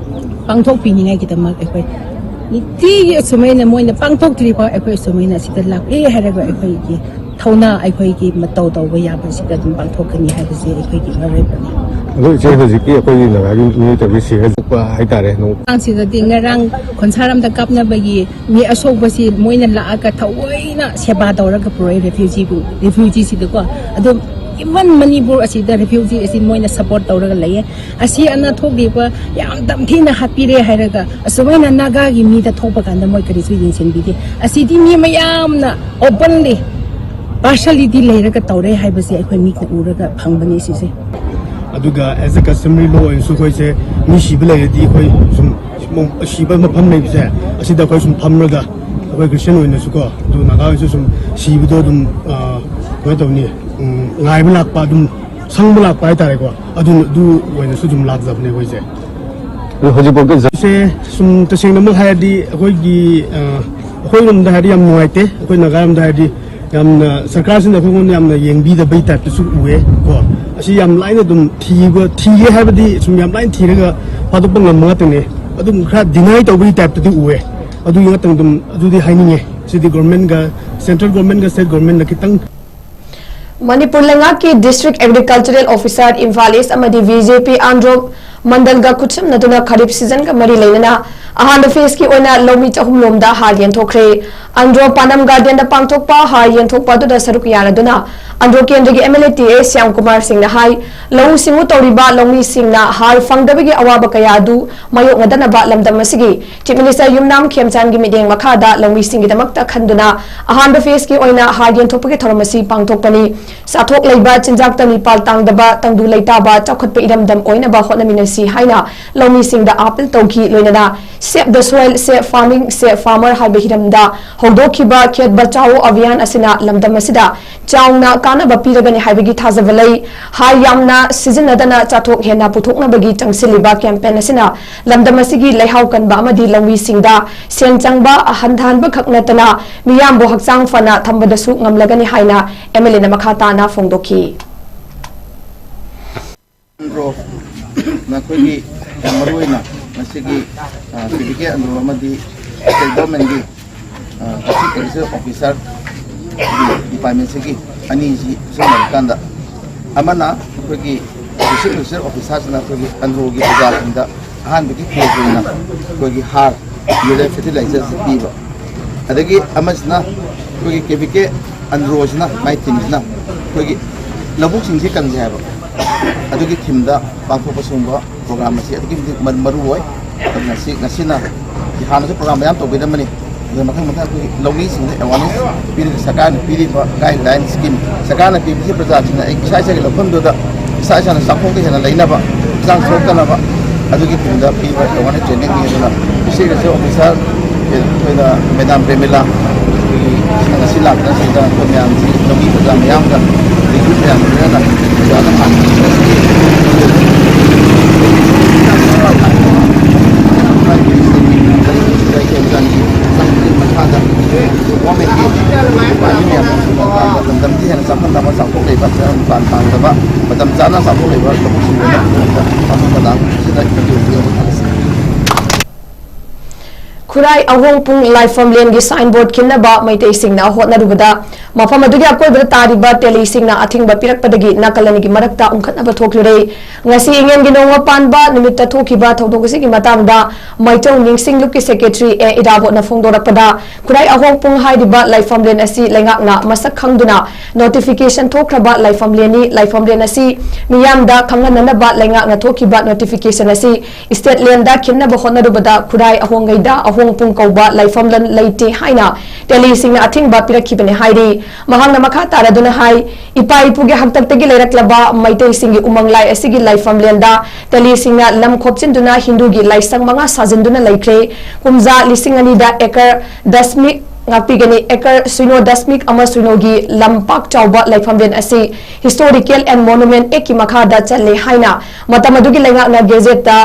ꯄꯥꯡꯊꯣꯛꯄꯤꯅꯤꯡꯉꯥꯏꯒꯤꯗꯃꯛ ꯑꯩꯈꯣꯏ ꯅꯨꯡꯇꯤꯒꯤ ꯑꯁꯨꯃꯥꯏꯅ ꯃꯣꯏꯅ ꯄꯥꯡꯊꯣꯛꯇ꯭ꯔꯤꯐꯥꯎ ꯑꯩꯈꯣꯏ ꯑꯁꯨꯃꯥꯏꯅ ꯑꯁꯤꯗ ꯂꯥꯛꯂꯦ ꯍꯥꯏꯔꯒ ꯑꯩꯈꯣꯏꯒꯤ ꯊꯧꯅꯥ, ꯑꯩꯈꯣꯏꯒꯤ ꯃꯇꯧ ꯇꯧꯕ ꯌꯥꯕꯁꯤꯗ ꯑꯗꯨꯝ ꯄꯥꯡꯊꯣꯛꯀꯅꯤ ꯍꯥꯏꯕꯁꯤ ꯑꯩꯈꯣꯏꯒꯤ ꯋꯥꯔꯦꯞꯅꯤ꯫ ꯑꯗꯣ ꯏꯆꯦ, ꯍꯧꯖꯤꯛꯀꯤ ꯑꯩꯈꯣꯏꯒꯤ ꯅꯥꯒꯥꯒꯤ ꯃꯤꯑꯣꯏ ꯇꯧꯕꯒꯤ ꯁꯤꯔ ꯆꯠꯄ ꯍꯥꯏꯇꯥꯔꯦ, ꯅꯣꯡ ꯑꯉꯥꯡꯁꯤꯗꯗꯤ ꯉꯔꯥꯡ ꯈꯣꯟꯁꯥꯔꯝꯗ ꯀꯥꯞꯅꯕꯒꯤ ꯃꯤ ꯑꯁꯣꯛꯄꯁꯤ ꯃꯣꯏꯅ ꯂꯥꯛꯑꯒ ꯊꯑꯣꯏꯅ ꯁꯦꯕꯥ ꯇꯧꯔꯒ ꯄꯨꯔꯛꯑꯦ ꯔꯦꯐ꯭ꯌꯨꯖꯤꯕꯨ, ꯔꯦꯐ꯭ꯌꯨꯖꯤꯁꯤꯗꯀꯣ꯫ ꯑꯗꯣ ꯏꯚꯟ ꯃꯅꯤꯄꯨꯔ ꯑꯁꯤꯗ ꯔꯦꯐ꯭ꯌꯨꯖꯤ ꯑꯁꯤ ꯃꯣꯏꯅ ꯁꯄꯣꯔꯠ ꯇꯧꯔꯒ ꯂꯩꯌꯦ꯫ ꯑꯁꯤ ꯑꯅꯥ ꯊꯣꯛꯂꯤꯕ ꯌꯥꯝ ꯇꯝꯊꯤꯅ ꯍꯥꯠꯄꯤꯔꯦ ꯍꯥꯏꯔꯒ ꯑꯁꯨꯃꯥꯏꯅ ꯅꯥꯒꯥꯒꯤ ꯃꯤꯗ ꯊꯣꯛꯄ ꯀꯥꯟꯗ ꯃꯣꯏ ꯀꯔꯤꯁꯨ ꯌꯦꯡꯁꯤꯟꯕꯤꯗꯦ꯫ ꯑꯁꯤꯗꯤ ꯃꯤ ꯃꯌꯥꯝꯅ ꯑꯣꯄꯟꯂꯤ ꯄꯥꯔꯁꯤꯌꯦꯂꯤꯇꯤ ꯂꯩꯔꯒ ꯇꯧꯔꯦ ꯍꯥꯏꯕꯁꯦ ꯑꯩꯈꯣꯏ ꯃꯤꯠꯅ ꯎꯔꯒ ꯐꯪꯕꯅꯦ ꯁꯤꯁꯦ꯫ ꯑꯗꯨꯒ as a customary law ꯑꯣꯏꯅꯁꯨ ꯑꯩꯈꯣꯏꯁꯦ ꯃꯤ ꯁꯤꯕ ꯂꯩꯔꯗꯤ ꯑꯩꯈꯣꯏ ꯁꯨꯝ ꯁꯤꯕ ꯃꯐꯝ ꯂꯩꯕꯁꯦ ꯑꯁꯤꯗ ꯑꯩꯈꯣꯏ ꯁꯨꯝ ꯐꯝꯔꯒ ꯑꯩꯈꯣꯏ ꯈ꯭ꯔꯤꯁꯇꯤꯌꯟ ꯑꯣꯏꯅꯁꯨꯀꯣ, ꯑꯗꯨ ꯅꯥꯒꯥ ꯑꯣꯏꯅꯁꯨ ꯁꯨꯝ ꯁꯤꯕꯗꯣ ꯑꯗꯨꯝ, ꯑ, ꯀꯩꯅꯣ ꯇꯧꯅꯤ, ꯎꯝ, ꯉꯥꯏꯕ ꯂꯥꯛꯄ, ꯑꯗꯨꯝ ꯁꯪꯕ ꯂꯥꯛꯄ ꯍꯥꯏꯇꯥꯔꯦꯀꯣ, ꯑꯗꯨ, ꯑꯗꯨ ꯑꯣꯏꯅꯁꯨ ꯑꯗꯨꯝ ꯂꯥꯛꯆꯕꯅꯦ ꯑꯩꯈꯣꯏꯁꯦ꯫ ꯑꯗꯣ ꯍꯧꯖꯤꯛꯐꯥꯎꯒꯤ ꯖ- ꯁꯦ ꯁꯨꯝ ꯇꯁꯦꯡꯅꯃꯛ ꯍꯥꯏꯔꯗꯤ ꯑꯩꯈꯣꯏꯒꯤ, ꯑ, ꯑꯩꯈꯣꯏꯔꯣꯝꯗ ꯍꯥꯏꯔꯗꯤ ꯌꯥꯝ ꯅꯨꯡꯉꯥꯏꯇꯦ, ꯑꯩꯈꯣꯏ ꯅꯥꯒꯥꯔꯣꯝꯗ ꯍꯥꯏꯔꯗꯤ ꯌꯥꯝꯅ ꯁꯔꯀꯥꯔꯁꯤꯅ ꯑꯩꯈꯣꯏꯉꯣꯟꯗ ꯌꯥꯝꯅ ꯌꯦꯡꯕꯤꯗꯕꯩ ꯇꯥꯏꯞꯇꯁꯨ ꯎꯑꯦ ꯀꯣ꯫ ꯑꯁꯤ ꯌꯥꯝ ꯂꯥꯏꯅ ꯑꯗꯨꯝ ꯊꯤꯕ, ꯊꯤꯒꯦ ꯍꯥꯏꯕꯗꯤ ꯁꯨꯝ ꯌꯥꯝ ꯂꯥꯏꯅ ꯊꯤꯔꯒ ꯐꯥꯗꯣꯛꯄ ꯉꯝꯕ ꯉꯥꯛꯇꯅꯦ꯫ ꯑꯗꯨꯝ ꯈꯔ ꯗꯤꯅꯥꯏ ꯇꯧꯕꯒꯤ ꯇꯥꯏꯞꯇꯗꯤ ꯎꯑꯦ꯫ ꯑꯗꯨꯒꯤ ꯉꯥꯛꯇꯪ ꯑꯗꯨꯝ ꯑꯗꯨꯗꯤ ꯍꯥꯏꯅꯤꯡꯉꯦ꯫ ꯁꯤꯗꯤ ꯒꯣꯔꯃꯦꯟꯒ, ꯁꯦꯟꯇ꯭ꯔꯦꯜ ꯒꯣꯔꯃꯦꯟꯒ ꯁ꯭ꯇꯦꯠ ꯒꯣꯔꯃꯦꯟꯅ ꯈꯤꯇꯪ ꯃꯅꯤꯄꯨꯔ ꯂꯩꯉꯥꯛꯀꯤ ꯗꯤꯁꯇ꯭ꯔꯤꯛ ꯑꯦꯒ꯭ꯔꯤꯀꯜꯆꯔꯦꯜ ꯑꯣꯐꯤꯁꯥꯔ ꯏꯝꯐꯥꯜ ꯏꯁ ꯑꯃꯗꯤ ꯕꯤ ꯖꯦ ꯄꯤ ꯑꯟꯗ꯭ꯔꯣ ꯃꯟꯗꯜꯒ ꯈꯨꯠꯁꯝꯅꯗꯨꯅ ꯈꯔꯤꯞ ꯁꯤꯖꯟꯒ ꯃꯔꯤ ꯂꯩꯅꯅ ꯑꯍꯥꯟꯕ ꯐꯦꯖꯀꯤ ꯑꯣꯏꯅ ꯂꯧꯃꯤ ꯆꯍꯨꯝ ꯂꯣꯝꯗ ꯍꯥꯔ ꯌꯦꯟꯊꯣꯛꯈ꯭ꯔꯦ꯫ ꯑꯟꯗ꯭ꯔꯣ ꯄꯥꯅꯝ ꯒꯥꯔꯗꯦꯟꯗ ꯄꯥꯡꯊꯣꯛꯄ ꯍꯥꯔ ꯌꯦꯟꯊꯣꯛꯄ ꯑꯗꯨꯗ ꯁꯔꯨꯛ ꯌꯥꯅꯗꯨꯅ ꯑꯟꯗ꯭ꯔꯣ ꯀꯦꯟꯗ꯭ꯔꯒꯤ M L A T A Shyam Kumar ꯁꯤꯡꯅ ꯍꯥꯏ, ꯂꯧꯎ ꯁꯤꯡꯎ ꯇꯧꯔꯤꯕ ꯂꯧꯃꯤꯁꯤꯡꯅ ꯍꯥꯔ ꯐꯪꯗꯕꯒꯤ ꯑꯋꯥꯕ ꯀꯌꯥ ꯑꯗꯨ ꯃꯥꯌꯣꯛꯅꯗꯅꯕ ꯂꯝꯗꯝ ꯑꯁꯤꯒꯤ ꯆꯤꯐ ꯃꯤꯅꯤꯁꯇꯔ ꯌꯨꯝꯅꯥꯝ ꯈꯦꯝꯆꯥꯟꯒꯤ ꯃꯤꯠꯌꯦꯡ ꯃꯈꯥꯗ ꯂꯧꯃꯤꯁꯤꯡꯒꯤꯗꯃꯛꯇ ꯈꯟꯗꯨꯅ ꯑꯍꯥꯟꯕ ꯐꯦꯖꯀꯤ ꯑꯣꯏꯅ ꯍꯥꯔ ꯌꯦꯟꯊꯣꯛꯄꯒꯤ ꯊꯧꯔꯝ ꯑꯁꯤ ꯄꯥꯡꯊꯣꯛꯄꯅꯤ꯫ ꯆꯥꯊꯣꯛ ꯂꯩꯕ, ꯆꯤꯟꯖꯥꯛꯇ ꯃꯤꯄꯥꯜ ꯇꯥꯡꯗꯕ, ꯇꯪꯗꯨ ꯂꯩꯇꯥꯕ, ꯆꯥꯎꯈꯠꯄ ꯏꯔꯝꯗꯝ ꯑꯣꯏꯅꯕ ꯍꯣꯠꯅꯃꯤꯟꯅꯁꯤ ꯍꯥꯏꯅ ꯂꯧꯃꯤꯁꯤꯡꯗ ꯑꯥꯄꯤꯜ ꯇꯧꯈꯤ꯫ ꯂꯣꯏꯅꯅ Save the Soil, Save Farming, Save Farmer ꯍꯥꯏꯕ ꯍꯤꯔꯝꯗ ꯍꯧꯗꯣꯛꯈꯤꯕ ꯈꯦꯠ ꯕꯆꯥꯎ ꯑꯚꯤꯌꯥꯟ ꯑꯁꯤꯅ ꯂꯝꯗꯝ ꯑꯁꯤꯗ ꯆꯥꯎꯅ ꯀꯥꯟꯅꯕ ꯄꯤꯔꯒꯅꯤ ꯍꯥꯏꯕꯒꯤ ꯊꯥꯖꯕ ꯂꯩ꯫ ꯍꯥꯔ ꯌꯥꯝꯅ ꯁꯤꯖꯤꯟꯅꯗꯅ ꯆꯥꯊꯣꯛ ꯍꯦꯟꯅ ꯄꯨꯊꯣꯛꯅꯕꯒꯤ ꯆꯪꯁꯤꯜꯂꯤꯕ ꯀꯦꯝꯄꯦꯟ ꯑꯁꯤꯅ ꯂꯝꯗꯝ ꯑꯁꯤꯒꯤ ꯂꯩꯍꯥꯎ ꯀꯟꯕ ꯑꯃꯗꯤ ꯂꯧꯃꯤꯁꯤꯡꯗ ꯁꯦꯟ ꯆꯪꯕ ꯍꯟꯊꯍꯟꯕ ꯈꯛ ꯅꯠꯇꯅ ꯃꯤꯌꯥꯝꯕꯨ ꯍꯛꯆꯥꯡ ꯐꯅ ꯊꯝꯕꯗꯁꯨ ꯉꯝꯂꯒꯅꯤ ꯍꯥꯏꯅ ꯑꯦꯝ ꯑꯦꯜ ꯑꯦꯅ ꯃꯈꯥ ꯇꯥꯅ ꯐꯣꯡꯗꯣꯛꯈꯤ꯫ ꯑꯟꯗ꯭ꯔꯣ, ꯅꯈꯣꯏꯒꯤ ꯌꯥꯝ ꯃꯔꯨ ꯑꯣꯏꯅ ꯉꯁꯤꯒꯤ, ꯑ, ꯁꯤ ꯕꯤ ꯀꯦ ꯑꯟꯗ꯭ꯔꯣ ꯑꯃꯗꯤ ꯁꯦꯟꯇ꯭ꯔꯦꯜ ꯒꯣꯔꯃꯦꯟꯒꯤ, ꯑ, ꯗꯤꯁꯇ꯭ꯔꯤꯛ ꯑꯦꯒ꯭ꯔꯤꯀꯜꯆꯔ ꯑꯣꯐꯤꯁꯥꯔ ꯗꯤꯄꯥꯔꯠꯃꯦꯟꯁꯤꯒꯤ ꯑꯅꯤꯁꯤ ꯈꯨꯠꯁꯝꯅꯔꯀꯥꯟꯗ ꯑꯃꯅ ꯑꯩꯈꯣꯏꯒꯤ ꯗꯤꯁꯇ꯭ꯔꯤꯛ ꯑꯦꯒ꯭ꯔꯤꯀꯜꯆꯔ ꯑꯣꯐꯤꯁꯥꯔꯁꯤꯅ ꯑꯩꯈꯣꯏꯒꯤ ꯑꯟꯗ꯭ꯔꯣꯒꯤ ꯄ꯭ꯔꯖꯥꯁꯤꯡꯗ ꯑꯍꯥꯟꯕꯒꯤ ꯐꯦꯖ ꯑꯣꯏꯅ ꯑꯩꯈꯣꯏꯒꯤ ꯍꯥꯔ, ꯌꯨꯔꯤꯌꯥ ꯐꯔꯇꯤꯂꯥꯏꯖꯔꯁꯤ ꯄꯤꯕ, ꯑꯗꯒꯤ ꯑꯃꯁꯤꯅ ꯑꯩꯈꯣꯏꯒꯤ ꯀꯦ ꯕꯤ ꯀꯦ ꯑꯟꯗ꯭ꯔꯣꯁꯤꯅ ꯃꯥꯏ ꯊꯤꯝꯁꯤꯅ ꯑꯩꯈꯣꯏꯒꯤ ꯂꯧꯕꯨꯛꯁꯤꯡꯁꯤ ꯀꯟꯁꯦ ꯍꯥꯏꯕ, ꯑꯗꯨꯒꯤ ꯊꯤꯝꯗ ꯄꯥꯡꯊꯣꯛꯄ ꯁꯤꯒꯨꯝꯕ ꯄ꯭ꯔꯣꯒ꯭ꯔꯥꯝ ꯑꯁꯤ ꯑꯗꯨꯛꯀꯤ ꯃꯇꯤꯛ ꯃ-, ꯃꯔꯨ ꯑꯣꯏ꯫ ꯑꯗꯨꯅ ꯁꯤ ꯉꯁꯤꯅ ꯍꯥꯟꯅꯁꯨ ꯄ꯭ꯔꯣꯒ꯭ꯔꯥꯝ ꯃꯌꯥꯝ ꯇꯧꯕꯤꯔꯝꯕꯅꯤ, ꯑꯗꯨꯅ ꯃꯊꯪ ꯃꯊꯪ ꯑꯩꯈꯣꯏꯒꯤ ꯂꯧꯃꯤꯁꯤꯡꯗ ꯑꯦꯋꯥꯔꯅꯦꯁ ꯄꯤꯔꯤꯕ, ꯁꯔꯀꯥꯔꯅ ꯄꯤꯔꯤꯕ ꯒꯥꯏꯗꯂꯥꯏꯟ ꯁ꯭ꯀꯤꯝ, ꯁꯔꯀꯥꯔꯅ ꯄꯤꯕꯁꯤ ꯄ꯭ꯔꯖꯥꯁꯤꯡꯅ ꯑꯩ ꯏꯁꯥ ꯏꯁꯥꯒꯤ ꯂꯧꯐꯝꯗꯨꯗ ꯏꯁꯥ ꯏꯁꯥꯅ ꯆꯥꯎꯈꯣꯛꯇ ꯍꯦꯟꯅ ꯂꯩꯅꯕ, ꯍꯛꯆꯥꯡ ꯁꯣꯛꯇꯅꯕ, ꯑꯗꯨꯒꯤ ꯊꯤꯝꯗ ꯄꯤꯕ ꯑꯦꯋꯥꯔꯅꯦꯁ ꯇ꯭ꯔꯦꯅꯤꯡꯅꯤ꯫ ꯑꯗꯨꯅ ꯁꯤꯒꯤꯁꯨ ꯑꯣꯐꯤꯁꯥꯔ ꯑꯩꯈꯣꯏꯅ ꯃꯦꯗꯥꯝ ꯄ꯭ꯔꯦꯃꯤꯂꯥ, ꯑꯩꯈꯣꯏꯒꯤ ꯉꯁꯤ ꯂꯥꯛꯇꯅꯁꯤꯗ ꯑꯩꯈꯣꯏ ꯃꯌꯥꯝꯁꯤ ꯂꯧꯃꯤ ꯄ꯭ꯔꯖꯥ ꯃꯌꯥꯝꯒ, ꯂꯩꯀꯥꯏ ꯃꯌꯥꯝ ꯂꯣꯏꯅꯅ ꯑꯣꯖꯥꯅ ꯍꯥꯟꯅ ꯃꯈꯥꯗ ꯒꯣꯔꯃꯦꯟꯒꯤ ꯗꯤꯄꯥꯔꯠꯃꯦꯟ ꯃꯌꯥꯝ ꯂꯝꯗꯝꯒꯤ ꯍꯦꯟꯅ ꯆꯥꯎꯈꯠꯅꯕ, ꯆꯥꯎꯊꯣꯛ ꯂꯩꯕ, ꯃꯇꯝ ꯆꯥꯅ ꯆꯥꯎꯊꯣꯛ ꯂꯩꯕ ꯂꯧꯎ ꯁꯤꯡꯎꯅ ꯄꯨꯊꯣꯛꯄ ꯄꯥꯡꯊꯣꯛꯄ ꯇꯥꯡ ꯑꯁꯤꯗ ꯌꯧꯕꯤꯔꯕ ꯊꯥꯒꯠꯆꯔꯤ꯫ ꯈꯨꯔꯥꯏ ꯑꯍꯣꯡꯄꯨꯡ ꯂꯥꯏꯐꯝꯂꯦꯟꯒꯤ ꯁꯥꯏꯟꯕꯣꯔꯗ ꯈꯤꯟꯅꯕ ꯃꯩꯇꯩꯁꯤꯡꯅ ꯍꯣꯠꯅꯔꯨꯕꯗ ꯃꯐꯝ ꯑꯗꯨꯒꯤ ꯑꯀꯣꯏꯕꯗ ꯇꯥꯔꯤꯕ ꯇꯦꯂꯤꯁꯤꯡꯅ ꯑꯊꯤꯡꯕ ꯄꯤꯔꯛꯄꯗꯒꯤ ꯅꯥꯀꯜ ꯑꯅꯤꯒꯤ ꯃꯔꯛꯇ ꯎꯪꯈꯠꯅꯕ ꯊꯣꯛꯂꯨꯔꯦ꯫ ꯉꯁꯤ ꯏꯉꯦꯟꯒꯤ ꯅꯣꯡꯃ ꯄꯥꯟꯕ ꯅꯨꯃꯤꯠꯇ ꯊꯣꯛꯈꯤꯕ ꯊꯧꯗꯣꯛ ꯑꯁꯤꯒꯤ ꯃꯇꯥꯡꯗ ꯃꯩꯇꯧ ꯅꯤꯡꯁꯤꯡ ꯂꯨꯞꯀꯤ ꯁꯦꯀ꯭ꯔꯦꯇꯔꯤ ꯑꯦ ꯏꯔꯥꯕꯣꯠꯅ ꯐꯣꯡꯗꯣꯔꯛꯄꯗ, ꯈꯨꯔꯥꯏ ꯑꯍꯣꯡꯄꯨꯡ ꯍꯥꯏꯔꯤꯕ ꯂꯥꯏꯐꯝꯂꯦꯟ ꯑꯁꯤ ꯂꯩꯉꯥꯛꯅ ꯃꯁꯛ ꯈꯪꯗꯨꯅ ꯅꯣꯇꯤꯐꯤꯀꯦꯁꯟ ꯊꯣꯛꯈ꯭ꯔꯕ ꯂꯥꯏꯐꯝꯂꯦꯟꯅꯤ꯫ ꯂꯥꯏꯐꯝꯂꯦꯟ ꯑꯁꯤ ꯃꯤꯌꯥꯝꯗ ꯈꯪꯍꯟꯅꯅꯕ ꯂꯩꯉꯥꯛꯅ ꯊꯣꯛꯈꯤꯕ ꯅꯣꯇꯤꯐꯤꯀꯦꯁꯟ ꯑꯁꯤ ꯏꯁꯇꯦꯠ ꯂꯦꯟꯗ ꯈꯤꯟꯅꯕ ꯍꯣꯠꯅꯔꯨꯕꯗ ꯈꯨꯔꯥꯏ ꯑꯍꯣꯡꯒꯩꯗ ꯑꯍꯣꯡꯄꯨꯡ ꯀꯧꯕ ꯂꯥꯏꯐꯝꯂꯦꯟ ꯂꯩꯇꯦ ꯍꯥꯏꯅ ꯇꯦꯂꯤꯁꯤꯡꯅ ꯑꯊꯤꯡꯕ ꯄꯤꯔꯛꯈꯤꯕꯅꯤ ꯍꯥꯏꯔꯤ꯫ ꯃꯍꯥꯛꯅ ꯃꯈꯥ ꯇꯥꯔꯗꯨꯅ ꯍꯥꯏ, ꯏꯄꯥ ꯏꯄꯨꯒꯤ ꯍꯥꯛꯇꯛꯇꯒꯤ ꯂꯩꯔꯛꯂꯕ ꯃꯩꯇꯩꯁꯤꯡꯒꯤ ꯎꯃꯪ ꯂꯥꯏ ꯑꯁꯤꯒꯤ ꯂꯥꯏꯐꯝꯂꯦꯟꯗ ꯇꯦꯂꯤꯁꯤꯡꯅ ꯂꯝ ꯈꯣꯞꯆꯤꯟꯗꯨꯅ ꯍꯤꯟꯗꯨꯒꯤ ꯂꯥꯏꯁꯪ ꯃꯉꯥ ꯁꯥꯖꯤꯟꯗꯨꯅ ꯂꯩꯈ꯭ꯔꯦ꯫ ꯀꯨꯝꯖꯥ ꯂꯤꯁꯤꯡ ꯑꯅꯤꯗ ꯑꯦꯀꯔ ꯗꯁꯃꯤꯛ ꯉꯥꯛꯄꯤꯒꯅꯤ, ꯑꯦꯀꯔ ꯁꯤꯅꯣ ꯗꯁꯃꯤꯛ ꯑꯃ ꯁꯤꯅꯣꯒꯤ ꯂꯝ ꯄꯥꯛ ꯆꯥꯎꯕ ꯂꯥꯏꯐꯝꯂꯦꯟ ꯑꯁꯤ Historical and Monument Actꯀꯤ ꯃꯈꯥꯗ ꯆꯜꯂꯦ ꯍꯥꯏꯅ ꯃꯇꯝ ꯑꯗꯨꯒꯤ ꯂꯩꯉꯥꯛꯅ ꯒꯦꯖꯦꯠꯇ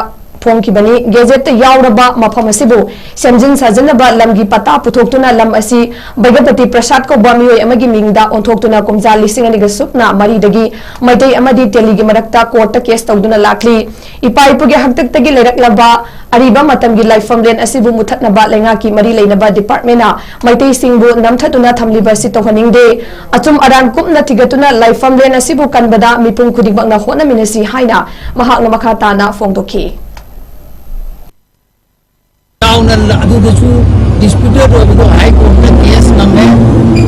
ꯐꯣꯡꯈꯤꯕꯅꯤ꯫ ꯒꯦꯖꯦꯠꯇ ꯌꯥꯎꯔꯕ ꯃꯐꯝ ꯑꯁꯤꯕꯨ ꯁꯦꯝꯖꯤꯟ ꯁꯥꯖꯤꯟꯅꯕ ꯂꯝꯒꯤ ꯄꯇꯥ ꯄꯨꯊꯣꯛꯇꯨꯅ ꯂꯝ ꯑꯁꯤ ꯕꯩꯒꯄꯇꯤ ꯄ꯭ꯔꯁꯥꯗ ꯀꯧꯕ ꯃꯤꯑꯣꯏ ꯑꯃꯒꯤ ꯃꯤꯡꯗ ꯑꯣꯟꯊꯣꯛꯇꯨꯅ ꯀꯨꯝꯖꯥ ꯂꯤꯁꯤꯡ ꯑꯅꯤꯒ ꯁꯨꯞꯅ ꯃꯔꯤꯗꯒꯤ ꯃꯩꯇꯩ ꯑꯃꯗꯤ ꯇꯦꯂꯤꯒꯤ ꯃꯔꯛꯇ ꯀꯣꯔꯠꯇ ꯀꯦꯁ ꯇꯧꯗꯨꯅ ꯂꯥꯛꯂꯤ꯫ ꯏꯄꯥ ꯏꯄꯨꯒꯤ ꯍꯥꯛꯇꯛꯇꯒꯤ ꯂꯩꯔꯛꯂꯕ ꯑꯔꯤꯕ ꯃꯇꯝꯒꯤ ꯂꯥꯏꯐꯝꯂꯦꯟ ꯑꯁꯤꯕꯨ ꯃꯨꯊꯠꯅꯕ ꯂꯩꯉꯥꯛꯀꯤ ꯃꯔꯤ ꯂꯩꯅꯕ ꯗꯤꯄꯥꯔꯠꯃꯦꯟꯅ ꯃꯩꯇꯩꯁꯤꯡꯕꯨ ꯅꯝꯊꯗꯨꯅ ꯊꯝꯂꯤꯕ ꯑꯁꯤ ꯇꯧꯍꯟꯅꯤꯡꯗꯦ꯫ ꯑꯆꯨꯝ ꯑꯔꯥꯟ ꯀꯨꯞꯅ ꯊꯤꯒꯠꯇꯨꯅ ꯂꯥꯏꯐꯝꯂꯦꯟ ꯑꯁꯤꯕꯨ ꯀꯟꯕꯗ ꯃꯤꯄꯨꯝ ꯈꯨꯗꯤꯡꯃꯛꯅ ꯍꯣꯠꯅꯃꯤꯟꯅꯁꯤ ꯍꯥꯏꯅ ꯃꯍꯥꯛꯅ ꯃꯈꯥ ꯇꯥꯅ ꯐꯣꯡꯗꯣꯛꯈꯤ꯫ ꯆꯥꯎꯅ ꯑꯗꯨꯗꯁꯨ ꯗꯤꯁꯄ꯭ꯌꯨꯇꯦꯠ ꯑꯣꯏꯕꯗꯣ ꯍꯥꯏ ꯀꯣꯔꯠꯇ ꯀꯦꯁ ꯉꯝꯃꯦ꯫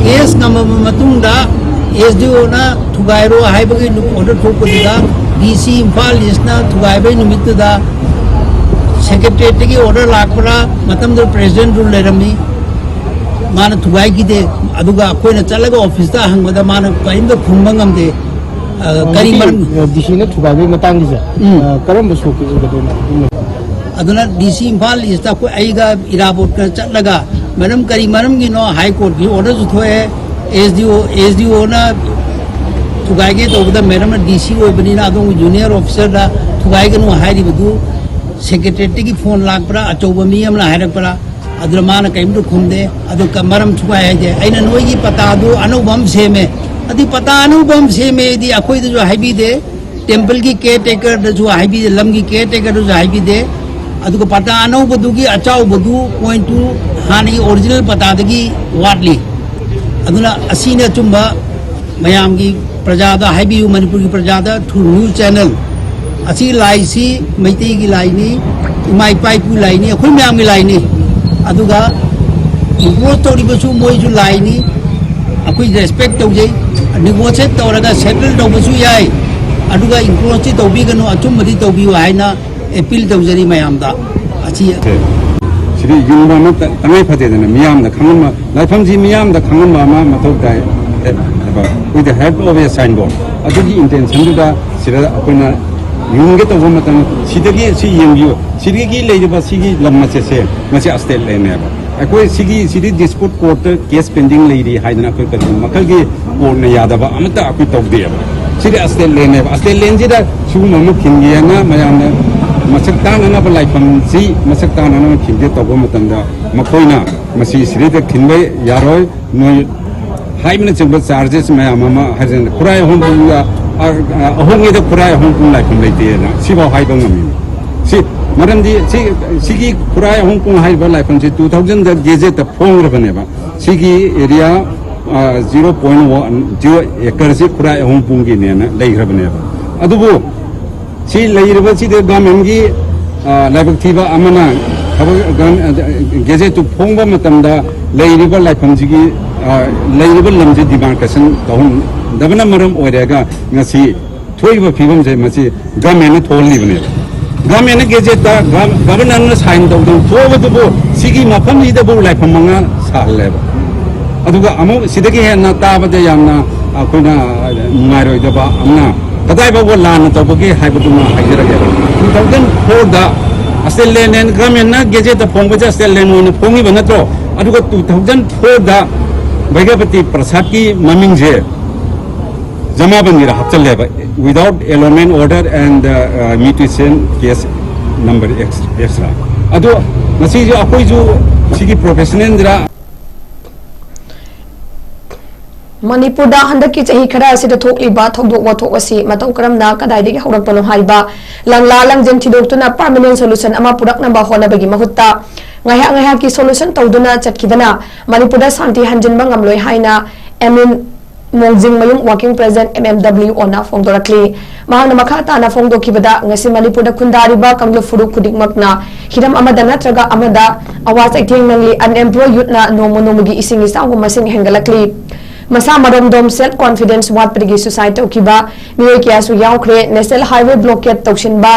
ꯀꯦꯁ ꯉꯝꯃꯕ ꯃꯇꯨꯡꯗ ꯑꯦꯁ ꯗꯤ ꯑꯣꯅ ꯊꯨꯒꯥꯏꯔꯣ ꯍꯥꯏꯕꯒꯤ ꯑꯣꯔꯗꯔ ꯊꯣꯛꯄꯗꯨꯗ ꯗꯤ ꯁꯤ ꯏꯝꯐꯥꯜ ꯏꯁꯅ ꯊꯨꯒꯥꯏꯕꯩ ꯅꯨꯃꯤꯠꯇꯨꯗ ꯁꯦꯀ꯭ꯔꯦꯇꯔꯤꯌꯦꯠꯇꯒꯤ ꯑꯣꯔꯗꯔ ꯂꯥꯛꯄ꯭ꯔꯥ, ꯃꯇꯝꯗꯨꯗ ꯄ꯭ꯔꯦꯁꯤꯗꯦꯟꯠ ꯔꯨꯜ ꯂꯩꯔꯝꯃꯤ, ꯃꯥꯅ ꯊꯨꯒꯥꯏꯈꯤꯗꯦ꯫ ꯑꯗꯨꯒ ꯑꯩꯈꯣꯏꯅ ꯆꯠꯂꯒ ꯑꯣꯐꯤꯁꯇ ꯍꯪꯕꯗ ꯃꯥꯅ ꯀꯔꯤꯝꯇ ꯈꯨꯝꯕ ꯉꯝꯗꯦ꯫ ꯑ, ꯀꯔꯤ ꯃꯔꯝ? ꯗꯤ ꯁꯤꯅ ꯊꯨꯒꯥꯏꯕꯒꯤ ꯃꯇꯥꯡꯒꯤꯁꯦ, ꯎꯝ꯫ ꯑ, ꯀꯔꯝꯕ ꯁꯣꯛꯀꯦ ꯎꯒꯗꯣꯏꯅꯣ? ꯑꯗꯨꯅ ꯗꯤ ꯁꯤ ꯏꯝꯐꯥꯜ ꯏꯁꯇ ꯑꯩꯈꯣꯏ, ꯑꯩꯒ ꯏꯔꯥꯕꯣꯠꯀ ꯆꯠꯂꯒ, ꯃꯔꯝ ꯀꯔꯤ ꯃꯔꯝꯒꯤꯅꯣ, ꯍꯥꯏ ꯀꯣꯔꯠꯀꯤ ꯑꯣꯔꯗꯔꯁꯨ ꯊꯣꯛꯑꯦ, ꯑꯦꯁ ꯗꯤ ꯑꯣ, ꯑꯦꯁ ꯗꯤ ꯑꯣꯅ ꯊꯨꯒꯥꯏꯒꯦ ꯇꯧꯕꯗ ꯃꯦꯗꯝꯅ ꯗꯤ ꯁꯤ ꯑꯣꯏꯕꯅꯤꯅ ꯑꯗꯣꯝꯒꯤ ꯖꯨꯅꯤꯌꯔ ꯑꯣꯐꯤꯁꯔꯗ ꯊꯨꯒꯥꯏꯒꯅꯨ ꯍꯥꯏꯔꯤꯕꯗꯨ ꯁꯦꯀ꯭ꯔꯦꯇꯔꯤꯌꯦꯠꯇꯒꯤ ꯐꯣꯟ ꯂꯥꯛꯄ꯭ꯔꯥ, ꯑꯆꯧꯕ ꯃꯤ ꯑꯃꯅ ꯍꯥꯏꯔꯛꯄ꯭ꯔꯥ? ꯑꯗꯨꯅ ꯃꯥꯅ ꯀꯔꯤꯝꯇ ꯈꯨꯝꯗꯦ꯫ ꯑꯗꯨ ꯀ-, ꯃꯔꯝ ꯊꯨꯒꯥꯏ ꯍꯥꯏꯁꯦ, ꯑꯩꯅ ꯅꯣꯏꯒꯤ ꯄꯇꯥꯗꯨ ꯑꯅꯧꯕ ꯑꯃ ꯁꯦꯝꯃꯦ, ꯑꯗꯨ ꯄꯇꯥ ꯑꯅꯧꯕ ꯑꯃ ꯁꯦꯝꯃꯦꯗꯤ ꯑꯩꯈꯣꯏꯗꯁꯨ ꯍꯥꯏꯕꯤꯗꯦ, ꯇꯦꯝꯄꯜꯒꯤ ꯀꯦꯌꯔ ꯇꯦꯀꯔꯗꯁꯨ ꯍꯥꯏꯕꯤꯗꯦ, ꯂꯝꯒꯤ ꯀꯦꯌꯔ ꯇꯦꯀꯔꯗꯁꯨ ꯍꯥꯏꯕꯤꯗꯦ꯫ ꯑꯗꯨꯒ ꯄꯇꯥ ꯑꯅꯧꯕꯗꯨꯒꯤ ꯑꯆꯥꯎꯕꯗꯨ ꯄꯣꯏꯟꯠꯇꯨ ꯍꯥꯟꯅꯒꯤ ꯑꯣꯔꯤꯖꯤꯅꯦꯜ ꯄꯇꯥꯗꯒꯤ ꯋꯥꯠꯂꯤ꯫ ꯑꯗꯨꯅ ꯑꯁꯤꯅ ꯑꯆꯨꯝꯕ ꯃꯌꯥꯝꯒꯤ ꯄ꯭ꯔꯖꯥꯗ ꯍꯥꯏꯕꯤꯌꯨ, ꯃꯅꯤꯄꯨꯔꯒꯤ ꯄ꯭ꯔꯖꯥꯗ through news channel꯫ ꯑꯁꯤ ꯂꯥꯏꯁꯤ ꯃꯩꯇꯩꯒꯤ ꯂꯥꯏꯅꯤ, ꯏꯃꯥ ꯏꯄꯥ ꯏꯄꯨ ꯂꯥꯏꯅꯤ, ꯑꯩꯈꯣꯏ ꯃꯌꯥꯝꯒꯤ ꯂꯥꯏꯅꯤ꯫ ꯑꯗꯨꯒ ꯏꯟꯀ꯭ꯔꯣꯁ ꯇꯧꯔꯤꯕꯁꯨ ꯃꯣꯏꯁꯨ ꯂꯥꯏꯅꯤ, ꯑꯩꯈꯣꯏ ꯔꯦꯁꯄꯦꯛ ꯇꯧꯖꯩ꯫ ꯅꯤꯒꯣꯁꯤꯌꯦꯠ ꯇꯧꯔꯒ ꯁꯦꯇꯜ ꯇꯧꯕꯁꯨ ꯌꯥꯏ, ꯑꯗꯨꯒ ꯏꯟꯀ꯭ꯔꯣꯁꯇꯤ ꯇꯧꯕꯤꯒꯅꯨ, ꯑꯆꯨꯝꯕꯗꯤ ꯇꯧꯕꯤꯌꯨ ꯍꯥꯏꯅ ꯑꯦꯄꯤꯜ ꯇꯧꯖꯔꯤ ꯃꯌꯥꯝꯗ꯫ ꯑꯁꯤ ꯁꯤꯗꯤ ꯌꯨꯝꯕ ꯑꯃ ꯇ-, ꯇꯉꯥꯏ ꯐꯗꯦꯗꯅ ꯃꯤꯌꯥꯝꯗ ꯈꯪꯍꯟꯕ, ꯂꯥꯏꯐꯝꯁꯤ ꯃꯤꯌꯥꯝꯗ ꯈꯪꯍꯟꯕ ꯑꯃ ꯃꯊꯧ ꯇꯥꯏ꯫ With the help of a signboard, ꯑꯗꯨꯒꯤ ꯏꯟꯇꯦꯟꯁꯟꯗꯨꯗ ꯁꯤꯗ ꯑꯩꯈꯣꯏꯅ ꯌꯨꯝꯒꯦ ꯇꯧꯕ ꯃꯇꯝ, ꯁꯤꯗꯒꯤ ꯁꯤ ꯌꯦꯡꯕꯤꯌꯨ, ꯁꯤꯗꯒꯤ ꯂꯩꯔꯤꯕ ꯁꯤꯒꯤ ꯂꯝ ꯑꯁꯦꯁꯦ ꯃꯁꯤ ꯑꯁꯇꯦꯠ ꯂꯦꯟꯅꯦꯕ꯫ ꯑꯩꯈꯣꯏ ꯁꯤꯒꯤ, ꯁꯤꯗꯤ ꯗꯤꯁꯄ꯭ꯌꯨꯠ ꯀꯣꯔꯠꯇ ꯀꯦꯁ ꯄꯦꯟꯗꯤꯡ ꯂꯩꯔꯤ ꯍꯥꯏꯗꯅ ꯑꯩꯈꯣꯏ ꯀꯔꯤꯒꯨꯝꯕ ꯃꯈꯜꯒꯤ ꯀꯣꯔꯠꯅ ꯌꯥꯗꯕ ꯑꯃꯠꯇ ꯑꯩꯈꯣꯏ ꯇꯧꯗꯦꯕ꯫ ꯁꯤꯗꯤ ꯑꯁꯇꯦꯠ ꯂꯦꯟꯅꯦꯕ꯫ ꯑꯁꯇꯦꯠ ꯂꯦꯟꯁꯤꯗ ꯁꯤꯒꯨꯝꯕ ꯑꯃ ꯊꯤꯡꯒꯦꯅ ꯃꯌꯥꯝꯅ ꯃꯁꯛ ꯇꯥꯡꯅꯅꯕ ꯂꯥꯏꯐꯝꯁꯤ ꯃꯁꯛ ꯇꯥꯡꯅꯅꯕ ꯊꯤꯡꯒꯦ ꯇꯧꯕ ꯃꯇꯝꯗ ꯃꯈꯣꯏꯅ ꯃꯁꯤ ꯁꯤꯗꯩꯗ ꯊꯤꯡꯕ ꯌꯥꯔꯣꯏ, ꯅꯣꯏ ꯍꯥꯏꯕꯅꯆꯤꯡꯕ ꯆꯥꯔꯖꯦꯁ ꯃꯌꯥꯝ ꯑꯃ ꯍꯥꯏꯖꯅ ꯈꯨꯔꯥꯏ ꯑꯍꯣꯡꯕꯨꯡꯗ, ꯑ, ꯑ, ꯑꯍꯣꯡꯉꯦꯗ ꯈꯨꯔꯥꯏ ꯑꯍꯣꯡꯕꯨꯡ ꯂꯥꯏꯐꯝ ꯂꯩꯇꯦꯅ ꯁꯤꯐꯥꯎ ꯍꯥꯏꯕ ꯉꯝꯃꯤ꯫ ꯁꯤ ꯃꯔꯝꯗꯤ ꯁꯤ, ꯁꯤꯒꯤ ꯈꯨꯔꯥꯏ ꯑꯍꯣꯡꯕꯨꯡ ꯍꯥꯏꯔꯤꯕ ꯂꯥꯏꯐꯝꯁꯤ two thousandꯗ ꯒꯦꯖꯦꯠꯇ ꯐꯣꯡꯈ꯭ꯔꯕꯅꯦꯕ꯫ ꯁꯤꯒꯤ ꯑꯦꯔꯤꯌꯥ, ꯑ, zero point one zero acreꯁꯤ ꯈꯨꯔꯥꯏ ꯑꯍꯣꯡꯕꯨꯡꯒꯤꯅꯦꯅ ꯂꯩꯈ꯭ꯔꯕꯅꯦꯕ꯫ ꯑꯗꯨꯕꯨ ꯁꯤ ꯂꯩꯔꯤꯕꯁꯤꯗ ꯒꯚꯔꯟꯃꯦꯟꯒꯤ, ꯑ, ꯂꯥꯏꯕꯛ ꯊꯤꯕ ꯑꯃꯅ ꯊꯕꯛ ꯒꯚꯔꯟ-, ꯑ, ꯒꯦꯖꯦꯠꯇꯨ ꯐꯣꯡꯕ ꯃꯇꯝꯗ ꯂꯩꯔꯤꯕ ꯂꯥꯏꯐꯝꯁꯤꯒꯤ, ꯑ, ꯂꯩꯔꯤꯕ ꯂꯝꯁꯤ ꯗꯤꯃꯥꯔꯀꯦꯁꯟ ꯇꯧꯍꯟꯗꯕꯅ ꯃꯔꯝ ꯑꯣꯏꯔꯒ ꯉꯁꯤ ꯊꯣꯛꯏꯕ ꯐꯤꯕꯝꯁꯦ ꯃꯁꯤ ꯒꯚꯔꯟꯃꯦꯟꯅ ꯊꯣꯛꯍꯜꯂꯤꯕꯅꯦꯕ꯫ ꯒꯚꯔꯟꯃꯦꯟꯅ ꯒꯦꯖꯦꯠꯇ ꯒꯚ-, ꯒꯚꯔꯅꯔꯅ ꯁꯥꯏꯟ ꯇꯧꯗꯅ ꯊꯣꯛꯑꯕꯗꯨꯕꯨ ꯁꯤꯒꯤ ꯃꯐꯝꯁꯤꯗꯕꯨ ꯂꯥꯏꯐꯝ ꯃꯉꯥ ꯁꯥꯍꯜꯂꯦꯕ꯫ ꯑꯗꯨꯒ ꯑꯃꯨꯛ ꯁꯤꯗꯒꯤ ꯍꯦꯟꯅ ꯇꯥꯕꯗ ꯌꯥꯝꯅ ꯑꯩꯈꯣꯏꯅ ꯅꯨꯡꯉꯥꯏꯔꯣꯏꯗꯕ ꯑꯃꯅ ꯀꯗꯥꯏ ꯐꯥꯎꯕ ꯂꯥꯟꯅ ꯇꯧꯕꯒꯦ ꯍꯥꯏꯕꯗꯨꯃ ꯍꯥꯏꯖꯔꯒꯦ꯫ Two thousand fourꯗ ꯑꯁꯇꯦꯠ ꯂꯦꯟ ꯒꯚꯔꯟꯃꯦꯟꯅ ꯒꯦꯖꯦꯠꯇ ꯐꯣꯡꯕꯁꯦ ꯑꯁꯇꯦꯠ ꯂꯦꯟ ꯑꯣꯏꯅ ꯐꯣꯡꯉꯤꯕ ꯅꯠꯇ꯭ꯔꯣ? ꯑꯗꯨꯒ two thousand fourꯗ ꯚꯩꯒ꯭ꯌꯥꯄꯇꯤ ꯄ꯭ꯔꯁꯥꯗꯀꯤ ꯃꯃꯤꯡꯁꯦ ꯖꯃꯥꯕꯟꯗꯤꯗ ꯍꯥꯞꯆꯜꯂꯦꯕ, without allotment order and, uh, uh, mutation case number extra꯫ ꯑꯗꯣ ꯉꯁꯤꯁꯨ ꯑꯩꯈꯣꯏꯁꯨ ꯁꯤꯒꯤ ꯄ꯭ꯔꯣꯐꯦꯁꯅꯦꯜꯗ ꯃꯅꯤꯄꯨꯔꯗ ꯍꯟꯗꯛꯀꯤ ꯆꯍꯤ ꯈꯔ ꯑꯁꯤꯗ ꯊꯣꯛꯂꯤꯕ ꯊꯧꯗꯣꯛ ꯋꯥꯊꯣꯛ ꯑꯁꯤ ꯃꯇꯧ ꯀꯔꯝꯅ ꯀꯗꯥꯏꯗꯒꯤ ꯍꯧꯔꯛꯄꯅꯣ ꯍꯥꯏꯕ ꯂꯪꯂꯥ ꯂꯪꯖꯦꯟ ꯊꯤꯗꯣꯛꯇꯨꯅ permanent solution ꯑꯃ ꯄꯨꯔꯛꯅꯕ ꯍꯣꯠꯅꯕꯒꯤ ꯃꯍꯨꯠꯇ, ꯉꯥꯏꯍꯥꯛ ꯉꯥꯏꯍꯥꯛꯀꯤ solution ꯇꯧꯗꯨꯅ ꯆꯠꯈꯤꯕꯅ ꯃꯅꯤꯄꯨꯔꯗ ꯁꯥꯟꯇꯤ ꯍꯟꯖꯤꯟꯕ ꯉꯝꯂꯣꯏ ꯍꯥꯏꯅ M N Mongjingmayum Working President, M M W O ꯅ ꯐꯣꯡꯗꯣꯔꯛꯂꯤ꯫ ꯃꯍꯥꯛꯅ ꯃꯈꯥ ꯇꯥꯅ ꯐꯣꯡꯗꯣꯛꯈꯤꯕꯗ, ꯉꯁꯤ ꯃꯅꯤꯄꯨꯔꯗ ꯈꯨꯟꯗꯥꯔꯤꯕ ꯀꯥꯡꯂꯨꯞ ꯐꯨꯔꯨꯞ ꯈꯨꯗꯤꯡꯃꯛꯅ ꯍꯤꯔꯝ ꯑꯃꯗ ꯅꯠꯇ꯭ꯔꯒ ꯑꯃꯗ ꯑꯋꯥ ꯆꯩꯊꯦꯡ ꯅꯪꯂꯤ꯫ Unemployed youth ꯅ ꯅꯣꯡꯃ ꯅꯣꯡꯃꯒꯤ ꯏꯁꯤꯡ ꯏꯆꯥꯎꯒꯤ ꯃꯁꯤꯡ ꯍꯦꯟꯒꯠꯂꯛꯂꯤ꯫ ꯃꯁꯥ ꯃꯔꯣꯝꯗꯣꯝ, self confidence ꯋꯥꯠꯄꯗꯒꯤ suicide ꯇꯧꯈꯤꯕ ꯃꯤꯑꯣꯏ ꯀꯌꯥꯁꯨ ꯌꯥꯎꯈ꯭ꯔꯦ꯫ National highway blockade ꯇꯧꯁꯤꯟꯕ,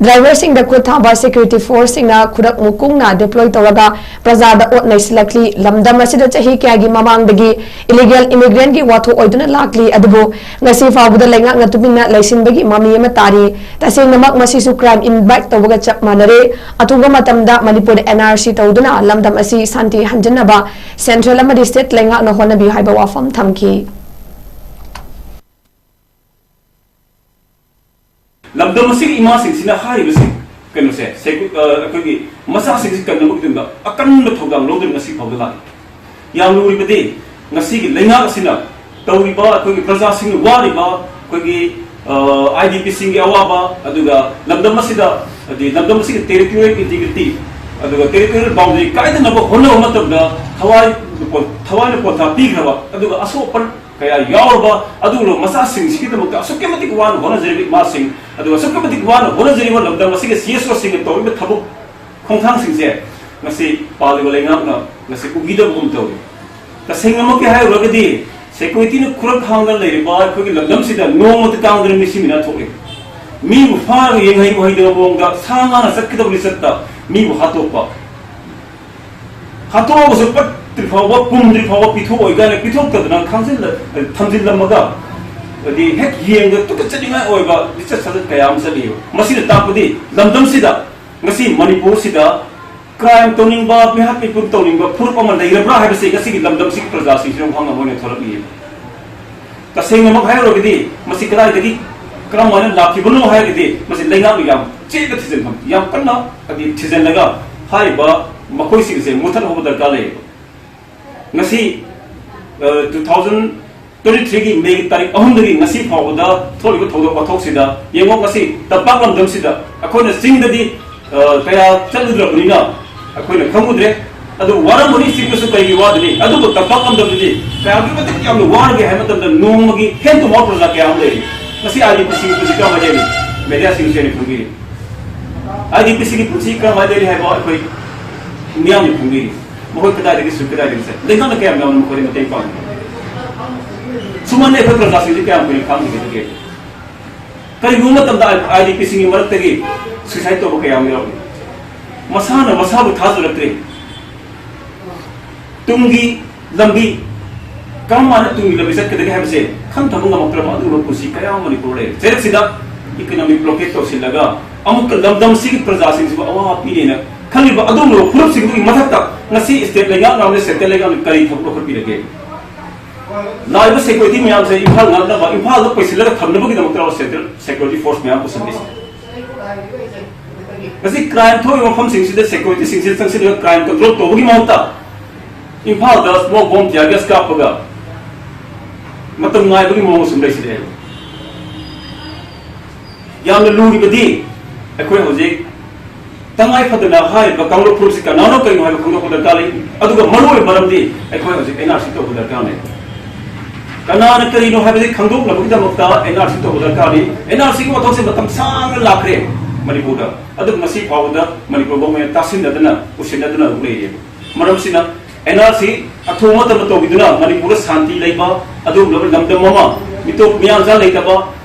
driver ꯁꯤꯡꯗ ꯈꯨꯠ ꯊꯥꯕ, security force ꯁꯤꯡꯅ ꯈꯨꯗꯛ ꯃꯨꯛ ꯀꯨꯡꯅ deploy ꯇꯧꯔꯒ ꯄ꯭ꯔꯖꯥꯗ ꯑꯣꯠ ꯅꯩꯁꯤꯜꯂꯛꯂꯤ꯫ ꯂꯝꯗꯝ ꯑꯁꯤꯗ ꯆꯍꯤ ꯀꯌꯥꯒꯤ ꯃꯃꯥꯡꯗꯒꯤ illegal immigrant ꯀꯤ ꯋꯥꯊꯣꯛ ꯑꯣꯏꯗꯨꯅ ꯂꯥꯛꯂꯤ, ꯑꯗꯨꯕꯨ ꯉꯁꯤ ꯐꯥꯎꯕꯗ ꯂꯩꯉꯥꯛꯅ ꯇꯨꯃꯤꯟꯅ ꯂꯩꯁꯤꯟꯕꯒꯤ ꯃꯃꯤ ꯑꯃ ꯇꯥꯔꯤ꯫ ꯇꯁꯦꯡꯅꯃꯛ, ꯃꯁꯤꯁꯨ crime invite ꯇꯧꯕꯒ ꯆꯞ ꯃꯥꯟꯅꯔꯦ꯫ ꯑꯊꯨꯕ ꯃꯇꯝꯗ ꯃꯅꯤꯄꯨꯔꯗ N R C ꯇꯧꯗꯨꯅ ꯂꯝꯗꯝ ꯑꯁꯤ ꯁꯥꯟꯇꯤ ꯍꯟꯖꯤꯟꯅꯕ central ꯑꯃꯗꯤ state ꯂꯩꯉꯥꯛꯅ ꯍꯣꯠꯅꯕꯤꯌꯨ ꯍꯥꯏꯕ ꯋꯥꯐꯝ ꯊꯝꯈꯤ꯫ ꯂꯝꯗꯝ ꯑꯁꯤꯒꯤ ꯏꯃꯥꯁꯤꯡꯁꯤꯅ ꯍꯥꯏꯔꯤꯕꯁꯤ ꯀꯩꯅꯣꯁꯦ, ꯁꯦꯀꯨ-, ꯑ, ꯑꯩꯈꯣꯏꯒꯤ ꯃꯆꯥꯁꯤꯡꯁꯤ ꯀꯟꯅꯕꯒꯤꯗꯃꯛꯇ ꯑꯀꯟꯕ ꯊꯧꯗꯥꯡ ꯂꯧꯗꯨꯅ ꯉꯁꯤ ꯐꯥꯎꯕ ꯂꯥꯛꯏ꯫ ꯌꯥꯝ ꯂꯨꯔꯤꯕꯗꯤ, ꯉꯁꯤꯒꯤ ꯂꯩꯉꯥꯛ ꯑꯁꯤꯅ ꯇꯧꯔꯤꯕ, ꯑꯩꯈꯣꯏꯒꯤ ꯄ꯭ꯔꯖꯥꯁꯤꯡꯅ ꯋꯥꯔꯤꯕ, ꯑꯩꯈꯣꯏꯒꯤ, ꯑ, IDP ꯁꯤꯡꯒꯤ ꯑꯋꯥꯕ, ꯑꯗꯨꯒ ꯂꯝꯗꯝ ꯑꯁꯤꯗ, ꯍꯥꯏꯗꯤ ꯂꯝꯗꯝ ꯑꯁꯤꯒꯤ territorial integrity, ꯑꯗꯨꯒ territorial boundary ꯀꯥꯏꯗꯅꯕ ꯍꯣꯠꯅꯕ ꯃꯇꯝꯗ ꯊꯋꯥꯏ, ꯊꯋꯥꯏꯅ ꯄꯣꯟꯊꯥ ꯄꯤꯈ꯭ꯔꯕ, ꯑꯗꯨꯒ ꯑꯁꯣꯛ ꯑꯄꯟ ꯀꯌꯥ ꯌꯥꯎꯔꯕ, ꯑꯗꯨꯒꯨꯝꯂꯕ ꯃꯆꯥꯁꯤꯡꯁꯤꯒꯤꯗꯃꯛꯇ ꯑꯁꯨꯛꯀꯤ ꯃꯇꯤꯛ ꯋꯥꯅ ꯍꯣꯠꯅꯖꯔꯤꯕ ꯏꯃꯥꯁꯤꯡ, ꯑꯗꯨꯒ ꯑꯁꯨꯛꯀꯤ ꯃꯇꯤꯛ ꯋꯥꯅ ꯍꯣꯠꯅꯖꯔꯤꯕ ꯂꯝꯗꯝ ꯑꯁꯤꯒꯤ C S O ꯁꯤꯡꯅ ꯇꯧꯔꯤꯕ ꯊꯕꯛ ꯈꯣꯡꯊꯥꯡꯁꯤꯡꯁꯦ ꯉꯁꯤ ꯄꯥꯜꯂꯤꯕ ꯂꯩꯉꯥꯛꯅ ꯉꯁꯤ ꯎꯕꯤꯗꯕꯒꯨꯝ ꯇꯧꯔꯤ꯫ ꯇꯁꯦꯡꯅꯃꯛꯀꯤ ꯍꯥꯏꯔꯨꯔꯒꯗꯤ, security ꯅ ꯈꯨꯔꯞ ꯍꯥꯡꯗꯅ ꯂꯩꯔꯤꯕ ꯑꯩꯈꯣꯏꯒꯤ ꯂꯝꯗꯝꯁꯤꯗ ꯅꯣꯡꯃꯇ ꯀꯥꯡꯗꯅ ꯃꯤꯁꯤ ꯃꯤꯅꯥ ꯊꯣꯛꯂꯤ꯫ ꯃꯤꯕꯨ ꯐꯥꯔꯒ ꯌꯦꯡꯍꯩꯕꯨ ꯍꯩꯗꯕ ꯃꯑꯣꯡꯗ ꯁꯥ ꯉꯥꯅ ꯆꯠꯀꯗꯕ ꯂꯤꯆꯠꯇ ꯃꯤꯕꯨ ꯍꯥꯠꯇꯣꯛꯄ, ꯍꯥꯠꯇꯣꯛꯑꯒꯁꯨ ꯄꯠꯇ꯭ꯔꯤ ꯐꯥꯎꯕ, ꯄꯨꯝꯗ꯭ꯔꯤ ꯐꯥꯎꯕ ꯄꯤꯊꯣꯛꯑꯣꯏ ꯀꯥꯏꯅ ꯄꯤꯊꯣꯛꯇꯗꯅ ꯈꯥꯡꯖꯤꯜꯂ-, ꯊꯝꯖꯤꯜꯂꯝꯃꯒ, ꯍꯥꯏꯗꯤ ꯍꯦꯛ ꯌꯦꯡꯕꯗ ꯇꯨꯀꯠꯆꯅꯤꯡꯉꯥꯏ ꯑꯣꯏꯕ ꯂꯤꯆꯠ ꯁꯥꯖꯠ ꯀꯌꯥ ꯑꯃ ꯆꯠꯂꯤꯕ꯫ ꯃꯁꯤꯅ ꯇꯥꯛꯄꯗꯤ ꯂꯝꯗꯝꯁꯤꯗ ꯉꯁꯤ ꯃꯅꯤꯄꯨꯔꯁꯤꯗ crime ꯇꯧꯅꯤꯡꯕ, ꯃꯤꯍꯥꯠ ꯃꯤꯄꯨꯟ ꯇꯧꯅꯤꯡꯕ ꯐꯨꯔꯨꯞ ꯑꯃ ꯂꯩꯔꯕ꯭ꯔꯥ ꯍꯥꯏꯕꯁꯤ ꯉꯁꯤꯒꯤ ꯂꯝꯗꯝꯁꯤꯒꯤ ꯄ꯭ꯔꯖꯥꯁꯤꯡꯁꯤꯅ ꯈꯪꯅꯕ ꯑꯣꯏꯅ ꯊꯣꯛꯂꯛꯂꯤ꯫ ꯇꯁꯦꯡꯅꯃꯛ ꯍꯥꯏꯔꯨꯔꯒꯗꯤ ꯃꯁꯤ ꯀꯗꯥꯏꯗꯒꯤ, ꯀꯔꯝꯍꯥꯏꯅ ꯂꯥꯛꯈꯤꯕꯅꯣ ꯍꯥꯏꯔꯒꯗꯤ, ꯃꯁꯤ ꯂꯩꯉꯥꯛꯅ ꯌꯥꯝ ꯆꯦꯠꯅ ꯊꯤꯖꯤꯟꯐꯝ, ꯌꯥꯝ ꯀꯟꯅ ꯍꯥꯏꯗꯤ ꯊꯤꯖꯤꯜꯂꯒ ꯍꯥꯏꯔꯤꯕ ꯃꯈꯣꯏꯁꯤꯡꯁꯦ ꯃꯨꯊꯠꯍꯧꯕ ꯗꯔꯀꯥꯔ ꯂꯩꯌꯦꯕ꯫ ꯉꯁꯤ, ꯑ, two thousand ꯇ꯭ꯋꯦꯟꯇꯤ ꯊ꯭ꯔꯤꯒꯤ ꯃꯦꯒꯤ ꯇꯥꯔꯤꯛ ꯑꯍꯨꯝꯗꯒꯤ ꯉꯁꯤ ꯐꯥꯎꯕꯗ ꯊꯣꯛꯂꯤꯕ ꯊꯧꯗꯣꯛ ꯋꯥꯊꯣꯛꯁꯤꯗ ꯌꯦꯡꯉꯣ, ꯉꯁꯤ ꯇꯝꯄꯥꯛ ꯂꯝꯗꯝꯁꯤꯗ ꯑꯩꯈꯣꯏꯅ ꯆꯤꯡꯗꯗꯤ, ꯑ, ꯀꯌꯥ ꯆꯠꯂꯨꯗ꯭ꯔꯕꯅꯤꯅ ꯑꯩꯈꯣꯏꯅ ꯈꯪꯉꯨꯗ꯭ꯔꯦ꯫ ꯑꯗꯨ ꯋꯥꯔꯝꯒꯅꯤ, ꯆꯤꯡꯗꯁꯨ ꯀꯩꯒꯤ ꯋꯥꯗꯅꯤ? ꯑꯗꯨꯕꯨ ꯇꯝꯄꯥꯛ ꯂꯝꯗꯝꯗꯗꯤ ꯀꯌꯥꯒꯤ ꯃꯇꯤꯛ ꯌꯥꯝꯅ ꯋꯥꯔꯒꯦ ꯍꯥꯏꯕ ꯃꯇꯝꯗ ꯅꯣꯡꯃꯒꯤ ꯍꯦꯟ ꯇꯨ ꯃꯥꯎꯠ ꯄ꯭ꯔꯖꯥ ꯀꯌꯥ ꯑꯃ ꯂꯩꯔꯤ꯫ ꯉꯁꯤ ꯑꯥꯏ ꯗꯤ ꯄꯤꯁꯤꯡ ꯄꯨꯟꯁꯤ ꯀꯔꯝꯍꯥꯏꯅ ꯂꯦꯜꯂꯤ? ꯃꯦꯗꯤꯌꯥꯁꯤꯡꯁꯦ ꯑꯩꯅ ꯈꯪꯕꯤꯔꯤ꯫ ꯑꯥꯏ ꯗꯤ ꯄꯤꯁꯤꯡꯒꯤ ꯄꯨꯟꯁꯤ ꯀꯔꯝꯍꯥꯏꯅ ꯂꯦꯜꯂꯤ ꯍꯥꯏꯕ ꯑꯩꯈꯣꯏ ꯃꯤꯌꯥꯝꯅ ꯈꯪꯕꯤꯔꯤ꯫ ꯃꯈꯣꯏ ꯀꯗꯥꯏꯗꯒꯤ ꯁꯨ ꯀꯗꯥꯏꯗꯒꯤ ꯆꯠ? ꯂꯩꯉꯥꯛꯅ ꯀꯌꯥꯝ ꯌꯥꯝꯅ ꯃꯈꯣꯏꯗ ꯃꯇꯦꯡ ꯄꯥꯡꯏ? ꯁꯨꯃꯟꯅ ꯑꯩꯈꯣꯏ ꯄ꯭ꯔꯖꯥꯁꯤꯡꯁꯤ ꯀꯌꯥꯝ ꯀꯨꯏꯅ ꯈꯥꯡꯈꯤꯒꯗꯒꯦ? ꯀꯔꯤꯒꯨꯝꯕ ꯃꯇꯝꯗ ꯑꯥꯏ ꯗꯤ ꯄꯤꯁꯤꯡꯒꯤ ꯃꯔꯛꯇꯒꯤ ꯁꯨꯏꯁꯥꯏꯠ ꯇꯧꯕ ꯀꯌꯥ ꯑꯃ ꯌꯥꯎꯔꯤ꯫ ꯃꯁꯥꯅ ꯃꯁꯥꯕꯨ ꯊꯥꯖꯔꯛꯇ꯭ꯔꯦ꯫ ꯇꯨꯡꯒꯤ ꯂꯝꯕꯤ, ꯀꯔꯝ ꯍꯥꯏꯅ ꯇꯨꯡꯒꯤ ꯂꯝꯕꯤ ꯆꯠꯀꯗꯒꯦ ꯍꯥꯏꯕꯁꯦ ꯈꯟꯊꯕ ꯉꯝꯃꯛꯇ꯭ꯔꯕ ꯑꯗꯨꯒꯨꯝꯕ ꯄꯨꯟꯁꯤ ꯀꯌꯥ ꯑꯃ ꯃꯅꯤꯄꯨꯔ ꯂꯩꯔꯦ꯫ ꯆꯩꯔꯛꯁꯤꯗ ꯏꯀꯣꯅꯣꯃꯤꯛ ꯕ꯭ꯂꯣꯀꯦꯠ ꯇꯧꯁꯤꯜꯂꯒ ꯑꯃꯨꯛꯀ ꯂꯝꯗꯝꯁꯤꯒꯤ ꯄ꯭ꯔꯖꯥꯁꯤꯡꯁꯤꯕꯨ ꯑꯋꯥꯕ ꯄꯤꯅꯦꯅ ꯈꯜꯂꯤꯕ ꯑꯗꯨꯒꯨꯝꯂꯕ ꯐꯨꯔꯨꯞꯁꯤꯡꯗꯨꯒꯤ ꯃꯊꯛꯇ ꯉꯁꯤ ꯁ꯭ꯇꯦꯠ ꯂꯩꯉꯥꯛꯅ ꯑꯃꯗꯤ ꯁꯦꯟꯇ꯭ꯔꯦꯜ ꯂꯩꯉꯥꯛꯅ ꯀꯔꯤ ꯊꯕꯛ ꯂꯧꯈꯠꯄꯤꯔꯒꯦ? ꯂꯥꯛꯏꯕ ꯁꯦꯀ꯭ꯌꯨꯔꯤꯇꯤ ꯃꯌꯥꯝꯁꯦ ꯏꯝꯐꯥꯜ ꯉꯥꯛꯅꯕ, ꯏꯝꯐꯥꯜꯗ ꯄꯩꯁꯤꯜꯂꯒ ꯊꯝꯅꯕꯒꯤꯗꯃꯛꯇ ꯁꯦꯟꯇ꯭ꯔꯦꯜ ꯁꯦꯀ꯭ꯌꯨꯔꯤꯇꯤ ꯐꯣꯔꯁ ꯃꯌꯥꯝ ꯄꯨꯁꯤꯜꯂꯤꯁꯦ꯫ ꯉꯁꯤ ꯀ꯭ꯔꯥꯏꯝ ꯊꯣꯛꯏꯕ ꯃꯐꯝꯁꯤꯡꯁꯤꯗ ꯁꯦꯀ꯭ꯌꯨꯔꯤꯇꯤꯁꯤꯡꯁꯤꯗ ꯆꯪꯁꯤꯜꯂꯒ ꯀ꯭ꯔꯥꯏꯝ ꯀꯟꯇ꯭ꯔꯣꯜ ꯇꯧꯕꯒꯤ ꯃꯍꯨꯠꯇ ꯏꯝꯐꯥꯜꯗ ꯁ꯭ꯃꯣꯛ ꯕꯣꯝ, ꯇꯤꯌꯥꯔ ꯒ꯭ꯌꯥꯁ ꯀꯥꯞꯄꯒ ꯃꯇꯝ ꯉꯥꯏꯕꯒꯤ ꯃꯑꯣꯡ ꯁꯨꯝ ꯂꯩꯁꯤꯜꯂꯛꯑꯦ꯫ ꯌꯥꯝꯅ ꯂꯨꯔꯤꯕꯗꯤ ꯑꯩꯈꯣꯏ ꯍꯧꯖꯤꯛ ꯇꯉꯥꯏ ꯐꯗꯅ ꯍꯥꯏꯔꯤꯕ ꯀꯥꯡꯂꯨꯞ ꯐꯨꯔꯨꯞꯁꯤ ꯀꯅꯥꯅꯣ ꯀꯔꯤꯅꯣ ꯍꯥꯏꯕ ꯈꯪꯗꯣꯛꯄ ꯗꯔꯀꯥꯔ ꯂꯩ꯫ ꯑꯗꯨꯒ ꯃꯔꯨꯑꯣꯏꯕ ꯃꯔꯝꯗꯤ ꯑꯩꯈꯣꯏ ꯍꯧꯖꯤꯛ ꯑꯦꯟ ꯑꯥꯔ ꯁꯤ ꯇꯧꯕ ꯗꯔꯀꯥꯔ ꯂꯩ꯫ ꯀꯅꯥꯅ ꯀꯔꯤꯅꯣ ꯍꯥꯏꯕꯁꯤ ꯈꯪꯗꯣꯛꯅꯕꯒꯤꯗꯃꯛꯇ ꯑꯦꯟ ꯑꯥꯔ ꯁꯤ ꯇꯧꯕ ꯗꯔꯀꯥꯔꯅꯤ꯫ ꯑꯦꯟ ꯑꯥꯔ ꯁꯤꯒꯤ ꯋꯥꯊꯣꯛꯁꯤ ꯃꯇꯝ ꯁꯥꯡꯅ ꯂꯥꯛꯈ꯭ꯔꯦ ꯃꯅꯤꯄꯨꯔꯗ, ꯑꯗꯨꯕꯨ ꯉꯁꯤ ꯐꯥꯎꯕꯗ ꯃꯅꯤꯄꯨꯔ ꯒꯣꯔꯃꯦꯟꯅ ꯇꯥꯁꯤꯟꯅꯗꯅ ꯎꯁꯤꯟꯅꯗꯅ ꯑꯗꯨꯝ ꯂꯩꯔꯦꯕ꯫ ꯃꯔꯝꯁꯤꯅ ꯑꯦꯟ ꯑꯥꯔ ꯁꯤ ꯑꯊꯨꯕ ꯃꯇꯝꯗ ꯇꯧꯕꯤꯗꯨꯅ ꯃꯅꯤꯄꯨꯔꯗ ꯁꯥꯟꯇꯤ ꯂꯩꯕ ꯑꯗꯨꯒꯨꯝꯂꯕ ꯂꯝꯗꯝ ꯑꯃ, ꯃꯤꯇꯣꯞ ꯃꯤꯌꯥꯟꯖꯥ ꯂꯩꯇꯕ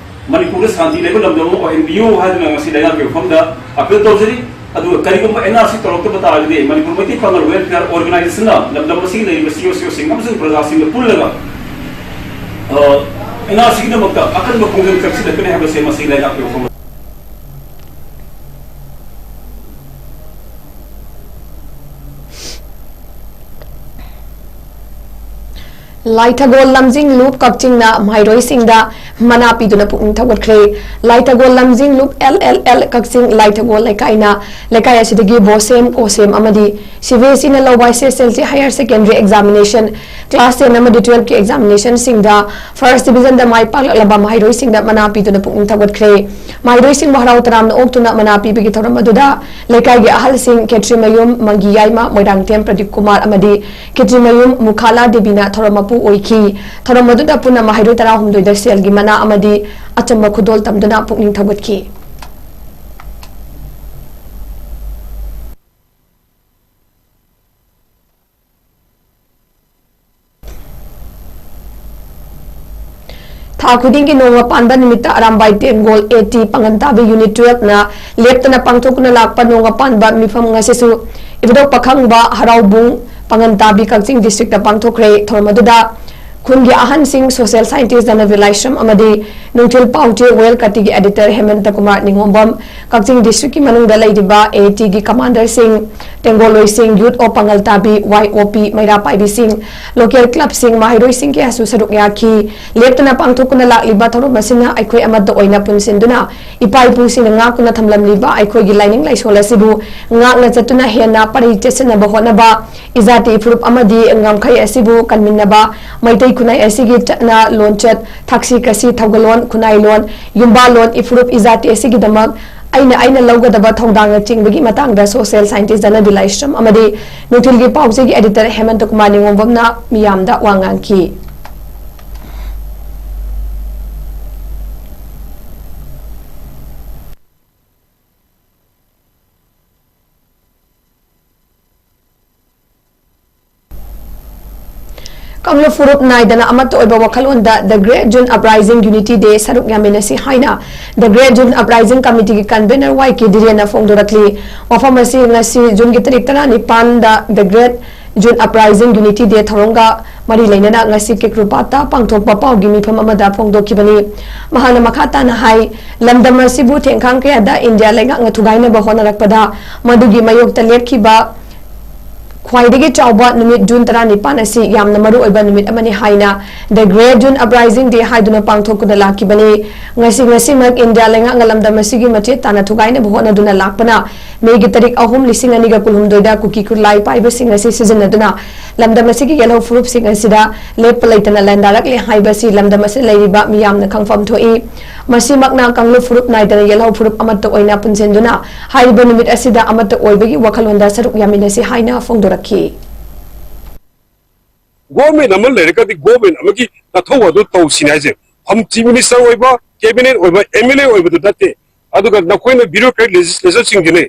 ꯃꯅꯤꯄꯨꯔꯗ ꯁꯥꯟꯇꯤ ꯂꯩꯕ ꯂꯝꯗꯝ ꯑꯃ ꯑꯣꯏꯍꯟꯕꯤꯌꯨ ꯍꯥꯏꯗꯨꯅ ꯉꯁꯤ ꯂꯩꯉꯥꯛꯀꯤ ꯃꯐꯝꯗ ꯑꯄꯤꯜ ꯇꯧꯖꯔꯤ꯫ ꯑꯗꯨꯒ ꯀꯔꯤꯒꯨꯝꯕ ꯑꯦꯟ ꯑꯥꯔ ꯁꯤ ꯇꯧꯔꯛꯇꯕ ꯇꯥꯔꯒꯗꯤ ꯃꯅꯤꯄꯨꯔ ꯃꯩꯇꯩ ꯄꯥꯉꯜ ꯋꯦꯜꯐꯤꯌꯥꯔ ꯑꯣꯔꯒꯅꯥꯏꯖꯦꯁꯟꯅ ꯂꯝꯗꯝ ꯑꯁꯤꯒꯤ ꯂꯩꯔꯤꯕ ꯁꯤ ꯑꯣ ꯁꯤ ꯑꯣꯁꯤꯡ ꯑꯃꯁꯨꯡ ꯄ꯭ꯔꯖꯥꯁꯤꯡꯒ ꯄꯨꯜꯂꯒ, ꯑ, ꯑꯦꯟ ꯑꯥꯔ ꯁꯤꯒꯤꯗꯃꯛꯇ ꯑꯀꯟꯕ ꯈꯣꯡꯖꯪ ꯆꯪꯁꯤꯜꯂꯛꯀꯅꯤ ꯍꯥꯏꯕꯁꯦ ꯃꯁꯤ ꯂꯩꯉꯥꯛꯀꯤ ꯋꯥꯐꯝ꯫ ꯂꯥꯏꯊꯒꯣꯜ ꯂꯝꯖꯤꯡꯂꯨꯞ ꯀꯛꯆꯤꯡꯅ ꯃꯍꯩꯔꯣꯏꯁꯤꯡꯗ ꯃꯅꯥ ꯄꯤꯗꯨꯅ ꯄꯨꯛꯅꯤꯡ ꯊꯧꯒꯠꯈ꯭ꯔꯦ꯫ ꯂꯥꯏꯊꯒꯣꯜ ꯂꯝꯖꯤꯡꯂꯨꯞ L L L ꯀꯛꯆꯤꯡ ꯂꯥꯏꯊꯒꯣꯜ ꯂꯩꯀꯥꯏꯅ ꯂꯩꯀꯥꯏ ꯑꯁꯤꯗꯒꯤ ꯕꯣꯁꯦꯝ, ꯀꯣꯁꯦꯝ ꯑꯃꯗꯤ ꯁꯤ ꯕꯤ ꯑꯦꯁ ꯏꯅ ꯂꯧꯕ ꯍꯥꯏ C S L C higher secondary examination, class ten ꯑꯃꯗꯤ twelve ꯀꯤ examination ꯁꯤꯡꯗ first division ꯗ ꯃꯥꯏ ꯄꯥꯛꯂꯛꯂꯕ ꯃꯍꯩꯔꯣꯏꯁꯤꯡꯗ ꯃꯅꯥ ꯄꯤꯗꯨꯅ ꯄꯨꯛꯅꯤꯡ ꯊꯧꯒꯠꯈ꯭ꯔꯦ꯫ ꯃꯍꯩꯔꯣꯏꯁꯤꯡꯕꯨ ꯍꯔꯥꯎ ꯇꯔꯥꯝꯅ ꯑꯣꯛꯇꯨꯅ ꯃꯅꯥ ꯄꯤꯕꯒꯤ ꯊꯧꯔꯝ ꯑꯗꯨꯗ ꯂꯩꯀꯥꯏꯒꯤ ꯑꯍꯜꯁꯤꯡ ꯈꯦꯇ꯭ꯔꯤꯃꯌꯨꯝ ꯃꯪꯒꯤꯌꯥꯏꯃ ꯃꯣꯏꯔꯥꯡꯊꯦꯝ ꯄ꯭ꯔꯗꯤꯞ ꯀꯨꯃꯥꯔ ꯑꯃꯗꯤ ꯈꯦꯇ꯭ꯔꯤꯃꯌꯨꯝ ꯃꯨꯈꯥꯂꯥ ꯗꯦꯕꯤꯅ ꯊꯧꯔꯝ ꯃꯄꯨ ꯑꯣꯏꯈꯤ꯫ ꯊꯧꯔꯝ ꯑꯗꯨꯗ ꯄꯨꯟꯅ ꯃꯍꯩꯔꯣꯏ ꯇꯔꯥꯍꯨꯝꯗꯣꯏꯗ ꯁꯦꯜꯒꯤ ꯃꯅꯥ ꯑꯃꯗꯤ ꯑꯆꯝꯕ ꯈꯨꯗꯣꯜ ꯇꯝꯗꯨꯅ ꯄꯨꯛꯅꯤꯡ ꯊꯧꯒꯠꯈꯤ꯫ ꯊꯥ ꯈꯨꯗꯤꯡꯒꯤ ꯅꯣꯡꯃ ꯄꯥꯟꯕ ꯅꯨꯃꯤꯠꯇ ꯑꯔꯥꯝꯕꯥꯏ ꯇꯦꯡꯒꯣꯜ A T ꯄꯥꯉꯟ ꯇꯥꯕꯤ Unit twelve ꯅ ꯂꯦꯞꯇꯅ ꯄꯥꯡꯊꯣꯛꯇꯨꯅ ꯂꯥꯛꯄ ꯅꯣꯡꯃ ꯄꯥꯟꯕ ꯃꯤꯐꯝ ꯉꯁꯤꯁꯨ ꯏꯕꯨꯙꯧ ꯄꯥꯈꯪꯕ ꯍꯔꯥꯎꯕꯨꯡ ꯄꯥꯉꯟ ꯇꯥꯕꯤ ꯀꯛꯆꯤꯡ district ꯇ ꯄꯥꯡꯊꯣꯛꯈ꯭ꯔꯦ꯫ ꯊꯧꯔꯝ ꯑꯗꯨꯗ ꯈꯨꯟꯒꯤ ꯑꯍꯟꯁꯤꯡ, social scientist ꯙꯅꯕꯤꯔ ꯂꯥꯏꯁ꯭ꯔꯝ ꯑꯃꯗꯤ ꯅꯨꯡꯊꯤꯜ ꯄꯥꯎꯆꯦ ꯋꯦꯜ ꯀꯥꯇꯤꯒꯤ editor ꯍꯦꯃꯟꯇ ꯀꯨꯃꯥꯔ ꯅꯤꯉꯣꯝꯕꯝ, ꯀꯛꯆꯤꯡ district ꯀꯤ ꯃꯅꯨꯡꯗ ꯂꯩꯔꯤꯕ A T ꯒꯤ commander ꯁꯤꯡ, ꯇꯦꯡꯒꯣꯜꯂꯣꯏꯁꯤꯡ, Youth of ꯄꯥꯉꯜ ꯇꯥꯕꯤ, Y O P, ꯃꯩꯔꯥ ꯄꯥꯏꯕꯤꯁꯤꯡ, local club ꯁꯤꯡ, ꯃꯍꯩꯔꯣꯏꯁꯤꯡ ꯀꯌꯥꯁꯨ ꯁꯔꯨꯛ ꯌꯥꯈꯤ꯫ ꯂꯦꯞꯇꯅ ꯄꯥꯡꯊꯣꯛꯇꯨꯅ ꯂꯥꯛꯂꯤꯕ ꯊꯧꯔꯝ ꯑꯁꯤꯅ ꯑꯩꯈꯣꯏ ꯑꯃꯠꯇ ꯑꯣꯏꯅ ꯄꯨꯟꯁꯤꯟꯗꯨꯅ ꯏꯄꯥ ꯏꯄꯨꯁꯤꯡꯅ ꯉꯥꯛꯇꯨꯅ ꯊꯝꯂꯝꯂꯤꯕ ꯑꯩꯈꯣꯏꯒꯤ ꯂꯥꯏꯅꯤꯡ ꯂꯥꯏꯁꯣꯜ ꯑꯁꯤꯕꯨ ꯉꯥꯛꯅ ꯆꯠꯇꯨꯅ ꯍꯦꯟꯅ ꯄꯔꯤ ꯆꯦꯠꯁꯤꯟꯅꯕ ꯍꯣꯠꯅꯕ, ꯏꯖꯥꯇꯤ ꯏꯐꯨꯔꯨꯞ ꯑꯃꯗꯤ ꯉꯝꯈꯩ ꯑꯁꯤꯕꯨ ꯀꯟꯃꯤꯟꯅꯕ, ꯃꯩꯇꯩ ꯈꯨꯟꯅꯥꯏ ꯑꯁꯤꯒꯤ ꯆꯠꯅ ꯂꯣꯟꯆꯠ, ꯊꯛꯁꯤ ꯈꯥꯁꯤ, ꯊꯧꯒꯜꯂꯣꯟ, ꯈꯨꯟꯅꯥꯏꯂꯣꯟ, ꯌꯨꯝꯕꯥꯜꯂꯣꯟ, ꯏꯐꯨꯔꯨꯞ ꯏꯖꯥꯇꯤ ꯑꯁꯤꯒꯤꯗꯃꯛ ꯑꯩꯅ ꯑꯩꯅ ꯂꯧꯒꯗꯕ ꯊꯧꯗꯥꯡꯅꯆꯤꯡꯕꯒꯤ ꯃꯇꯥꯡꯗ social scientist ꯙꯅꯕꯤꯔ ꯂꯥꯏꯁ꯭ꯔꯝ ꯑꯃꯗꯤ ꯅꯨꯡꯊꯤꯜꯒꯤ ꯄꯥꯎꯆꯦꯒꯤ editor ꯍꯦꯃꯟꯇ ꯀꯨꯃꯥꯔ ꯅꯤꯉꯣꯝꯕꯝꯅ ꯃꯤꯌꯥꯝꯗ ꯋꯥ ꯉꯥꯡꯈꯤ꯫ ꯀꯥꯡꯂꯨꯞ ꯐꯨꯔꯨꯞ ꯅꯥꯏꯗꯅ ꯑꯃꯠꯇ ꯑꯣꯏꯕ ꯋꯥꯈꯜꯂꯣꯟꯗ The Great June Uprising Unity Day ꯁꯔꯨꯛ ꯌꯥꯃꯤꯟꯅꯁꯤ ꯍꯥꯏꯅ The Great June Uprising Committee ꯒꯤ convener ꯋꯥꯏ ꯀꯦ ꯙꯤꯔꯦꯟꯅ ꯐꯣꯡꯗꯣꯔꯛꯂꯤ꯫ ꯋꯥꯐꯝ ꯑꯁꯤ ꯉꯁꯤ ꯖꯨꯟꯒꯤ ꯇꯥꯔꯤꯛ ꯇꯔꯥꯅꯤꯄꯥꯟꯗ The Great June Uprising Unity Day ꯊꯧꯔꯝꯒ ꯃꯔꯤ ꯂꯩꯅꯅ ꯉꯁꯤ ꯀꯦꯀ꯭ꯔꯨꯄꯥꯠꯇ ꯄꯥꯡꯊꯣꯛꯄ ꯄꯥꯎꯒꯤ ꯃꯤꯐꯝ ꯑꯃꯗ ꯐꯣꯡꯗꯣꯛꯈꯤꯕꯅꯤ꯫ ꯃꯍꯥꯛꯅ ꯃꯈꯥ ꯇꯥꯅ ꯍꯥꯏ, ꯂꯝꯗꯝ ꯑꯁꯤꯕꯨ ꯊꯦꯡꯈꯥꯡ ꯀꯌꯥꯗ ꯏꯟꯗꯤꯌꯥ ꯂꯩꯉꯥꯛꯅ ꯊꯨꯒꯥꯏꯅꯕ ꯍꯣꯠꯅꯔꯛꯄꯗ ꯃꯗꯨꯒꯤ ꯃꯥꯌꯣꯛꯇ ꯂꯦꯞꯈꯤꯕ ꯈ꯭ꯋꯥꯏꯗꯒꯤ ꯆꯥꯎꯕ ꯅꯨꯃꯤꯠ ꯖꯨꯟ ꯇꯔꯥꯅꯤꯄꯥꯟ ꯑꯁꯤ ꯌꯥꯝꯅ ꯃꯔꯨ ꯑꯣꯏꯕ ꯅꯨꯃꯤꯠ ꯑꯃꯅꯤ ꯍꯥꯏꯅ The Great June Uprising Day ꯍꯥꯏꯗꯨꯅ ꯄꯥꯡꯊꯣꯛꯇꯨꯅ ꯂꯥꯛꯈꯤꯕꯅꯤ꯫ ꯉꯁꯤ, ꯉꯁꯤꯃꯛ ꯏꯟꯗꯤꯌꯥ ꯂꯩꯉꯥꯛꯅ ꯂꯝꯗꯝ ꯑꯁꯤꯒꯤ ꯃꯆꯦꯠ ꯇꯥꯅ ꯊꯨꯒꯥꯏꯅꯕ ꯍꯣꯠꯅꯗꯨꯅ ꯂꯥꯛꯄꯅ, ꯃꯦꯒꯤ ꯇꯥꯔꯤꯛ ꯑꯍꯨꯝ, ꯂꯤꯁꯤꯡ ꯑꯅꯤꯒ ꯀꯨꯟꯍꯨꯝꯗꯣꯏꯗ ꯀꯨꯀꯤ ꯈꯨꯠꯂꯥꯏ ꯄꯥꯏꯕꯁꯤꯡ ꯑꯁꯤ ꯁꯤꯖꯤꯟꯅꯗꯨꯅ ꯂꯝꯗꯝ ꯑꯁꯤꯒꯤ ꯌꯦꯜꯍꯧ ꯐꯨꯔꯨꯞꯁꯤꯡ ꯑꯁꯤꯗ ꯂꯦꯞꯄ ꯂꯩꯇꯅ ꯂꯥꯟꯗꯥꯔꯛꯂꯦ ꯍꯥꯏꯕꯁꯤ ꯂꯝꯗꯝ ꯑꯁꯤꯗ ꯂꯩꯔꯤꯕ ꯃꯤꯌꯥꯝꯅ ꯈꯪꯐꯝ ꯊꯣꯛꯏ꯫ ꯃꯁꯤꯃꯛꯅ ꯀꯥꯡꯂꯨꯞ ꯐꯨꯔꯨꯞ ꯅꯥꯏꯗꯅ ꯌꯦꯜꯍꯧ ꯐꯨꯔꯨꯞ ꯑꯃꯠꯇ ꯑꯣꯏꯅ ꯄꯨꯟꯁꯤꯟꯗꯨꯅ ꯍꯥꯏꯔꯤꯕ ꯅꯨꯃꯤꯠ ꯑꯁꯤꯗ ꯑꯃꯠꯇ ꯑꯣꯏꯕꯒꯤ ꯋꯥꯈꯜꯂꯣꯟꯗ ꯁꯔꯨꯛ ꯌꯥꯃꯤꯟꯅꯁꯤ ꯍꯥꯏꯅ ꯐꯣꯡꯗꯣꯔꯛꯈꯤ꯫ ꯒꯣꯔꯃꯦꯟ ꯑꯃ ꯂꯩꯔꯒꯗꯤ ꯒꯣꯔꯃꯦꯟ ꯑꯃꯒꯤ ꯅꯊꯧ ꯑꯗꯨ ꯇꯧꯁꯤꯅꯤ ꯍꯥꯏꯁꯦ꯫ ꯐꯝ ꯆꯤꯐ ꯃꯤꯅꯤꯁꯇꯔ ꯑꯣꯏꯕ, ꯀꯦꯕꯤꯅꯦꯠ ꯑꯣꯏꯕ, ꯑꯦꯝ ꯑꯦꯜ ꯑꯦ ꯑꯣꯏꯕꯗꯨ ꯅꯠꯇꯦ꯫ ꯑꯗꯨꯒ ꯅꯈꯣꯏꯅ ꯕ꯭ꯌꯨꯔꯣꯀ꯭ꯔꯦꯠ ꯂꯦꯖꯤꯁꯂꯦꯆꯔꯁꯤꯡꯗꯨꯅꯤ,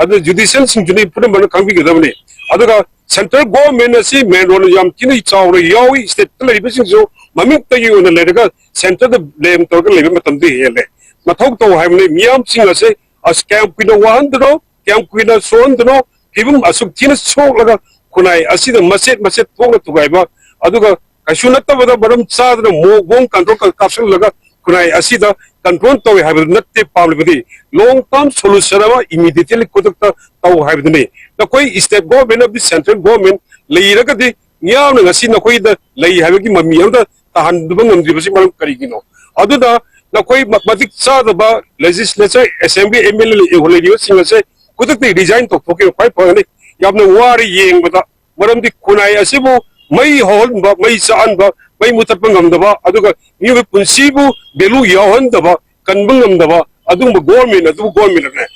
ꯑꯗꯨ ꯖꯨꯗꯤꯁꯤꯌꯦꯜꯁꯤꯡꯗꯨꯅꯤ ꯄꯨꯝꯅꯃꯛꯅ ꯈꯪꯕꯤꯒꯗꯕꯅꯤ꯫ ꯑꯗꯨꯒ ꯁꯦꯟꯇ꯭ꯔꯦꯜ ꯒꯣꯔꯃꯦꯟ ꯑꯁꯤ ꯃꯦꯟ ꯔꯣꯜ ꯌꯥꯝ ꯊꯤꯅ ꯆꯥꯎꯅ ꯌꯥꯎꯏ꯫ ꯁ꯭ꯇꯦꯠꯇ ꯂꯩꯔꯤꯕꯁꯤꯡꯁꯨ ꯃꯃꯤꯡꯇꯒꯤ ꯑꯣꯏꯅ ꯂꯩꯔꯒ ꯁꯦꯟꯇꯔꯗ ꯕ꯭ꯂꯦꯝ ꯇꯧꯔꯒ ꯂꯩꯕ ꯃꯇꯝꯗꯤ ꯍꯦꯜꯂꯦ꯫ ꯃꯊꯧ ꯇꯧ ꯍꯥꯏꯕꯅꯤ꯫ ꯃꯤꯌꯥꯝꯁꯤꯡ ꯑꯁꯦ ꯑꯁ ꯀꯌꯥꯝ ꯀꯨꯏꯅ ꯋꯥꯍꯟꯗꯅꯣ, ꯀꯌꯥꯝ ꯀꯨꯏꯅ ꯁꯣꯛꯍꯟꯗꯅꯣ, ꯐꯤꯕꯝ ꯑꯁꯨꯛ ꯊꯤꯅ ꯁꯣꯛꯂꯒ ꯈꯨꯟꯅꯥꯏ ꯑꯁꯤꯗ ꯃꯆꯦꯠ ꯃꯆꯦꯠ ꯊꯣꯛꯅ ꯊꯨꯒꯥꯏꯕ, ꯑꯗꯨꯒ ꯀꯩꯁꯨ ꯅꯠꯇꯕꯗ ꯃꯔꯝ ꯆꯥꯗꯅ ꯃꯣꯛ ꯕꯣꯝ ꯀꯥꯟꯇ꯭ꯔꯣꯜ ꯀꯥꯞꯁꯤꯜꯂꯒ ꯈꯨꯟꯅꯥꯏ ꯑꯁꯤꯗ ꯀꯟꯇ꯭ꯔꯣꯜ ꯇꯧꯏ ꯍꯥꯏꯕꯗꯨ ꯅꯠꯇꯦ ꯄꯥꯝꯂꯤꯕꯗꯤ꯫ ꯂꯣꯡ ꯇꯔꯝ ꯁꯣꯂꯨꯁꯟ ꯑꯃ ꯏꯃꯤꯗꯤꯌꯦꯠꯂꯤ ꯈꯨꯗꯛꯇ ꯇꯧ ꯍꯥꯏꯕꯗꯨꯅꯤ꯫ ꯅꯈꯣꯏ ꯁ꯭ꯇꯦꯠ ꯒꯣꯔꯃꯦꯟ ꯑꯃꯗꯤ ꯁꯦꯟꯇ꯭ꯔꯦꯜ ꯒꯣꯔꯃꯦꯟ ꯂꯩꯔꯒꯗꯤ ꯃꯤꯌꯥꯝꯅ ꯉꯁꯤ ꯅꯈꯣꯏꯗ ꯂꯩ ꯍꯥꯏꯕꯒꯤ ꯃꯃꯤ ꯑꯃꯗ ꯇꯥꯍꯟꯕ ꯉꯝꯗ꯭ꯔꯤꯕꯁꯤ ꯃꯔꯝ ꯀꯔꯤꯒꯤꯅꯣ? ꯑꯗꯨꯅ ꯅꯈꯣꯏ ꯃ-, ꯃꯇꯤꯛ ꯆꯥꯗꯕ ꯂꯦꯖꯤꯁꯂꯦꯆꯔ, ꯑꯦꯁꯦꯝꯕ꯭ꯂꯤ, ꯑꯦꯝ ꯑꯦꯜ ꯑꯦ ꯂꯩꯔꯤꯕꯁꯤꯡ ꯑꯁꯦ ꯈꯨꯗꯛꯇ ꯔꯤꯖꯥꯏꯟ ꯇꯧꯊꯣꯛꯈꯤꯕ ꯈ꯭ꯋꯥꯏ ꯐꯒꯅꯤ꯫ ꯌꯥꯝꯅ ꯋꯥꯔꯦ ꯌꯦꯡꯕꯗ, ꯃꯔꯝꯗꯤ ꯈꯨꯟꯅꯥꯏ ꯑꯁꯤꯕꯨ ꯃꯩ ꯍꯧꯍꯟꯕ, ꯃꯩ ꯆꯥꯛꯍꯟꯕ, ꯃꯩ ꯃꯨꯊꯠꯄ ꯉꯝꯗꯕ, ꯑꯗꯨꯒ ꯃꯤꯑꯣꯏꯕ ꯄꯨꯟꯁꯤꯕꯨ ꯚꯦꯂꯨ ꯌꯥꯎꯍꯟꯗꯕ, ꯀꯟꯕ ꯉꯝꯗꯕ ꯑꯗꯨꯒꯨꯝꯕ ꯒꯣꯔꯃꯦꯟ ꯑꯗꯨꯕꯨ ꯒꯣꯔꯃꯦꯟ ꯑꯗꯨꯅ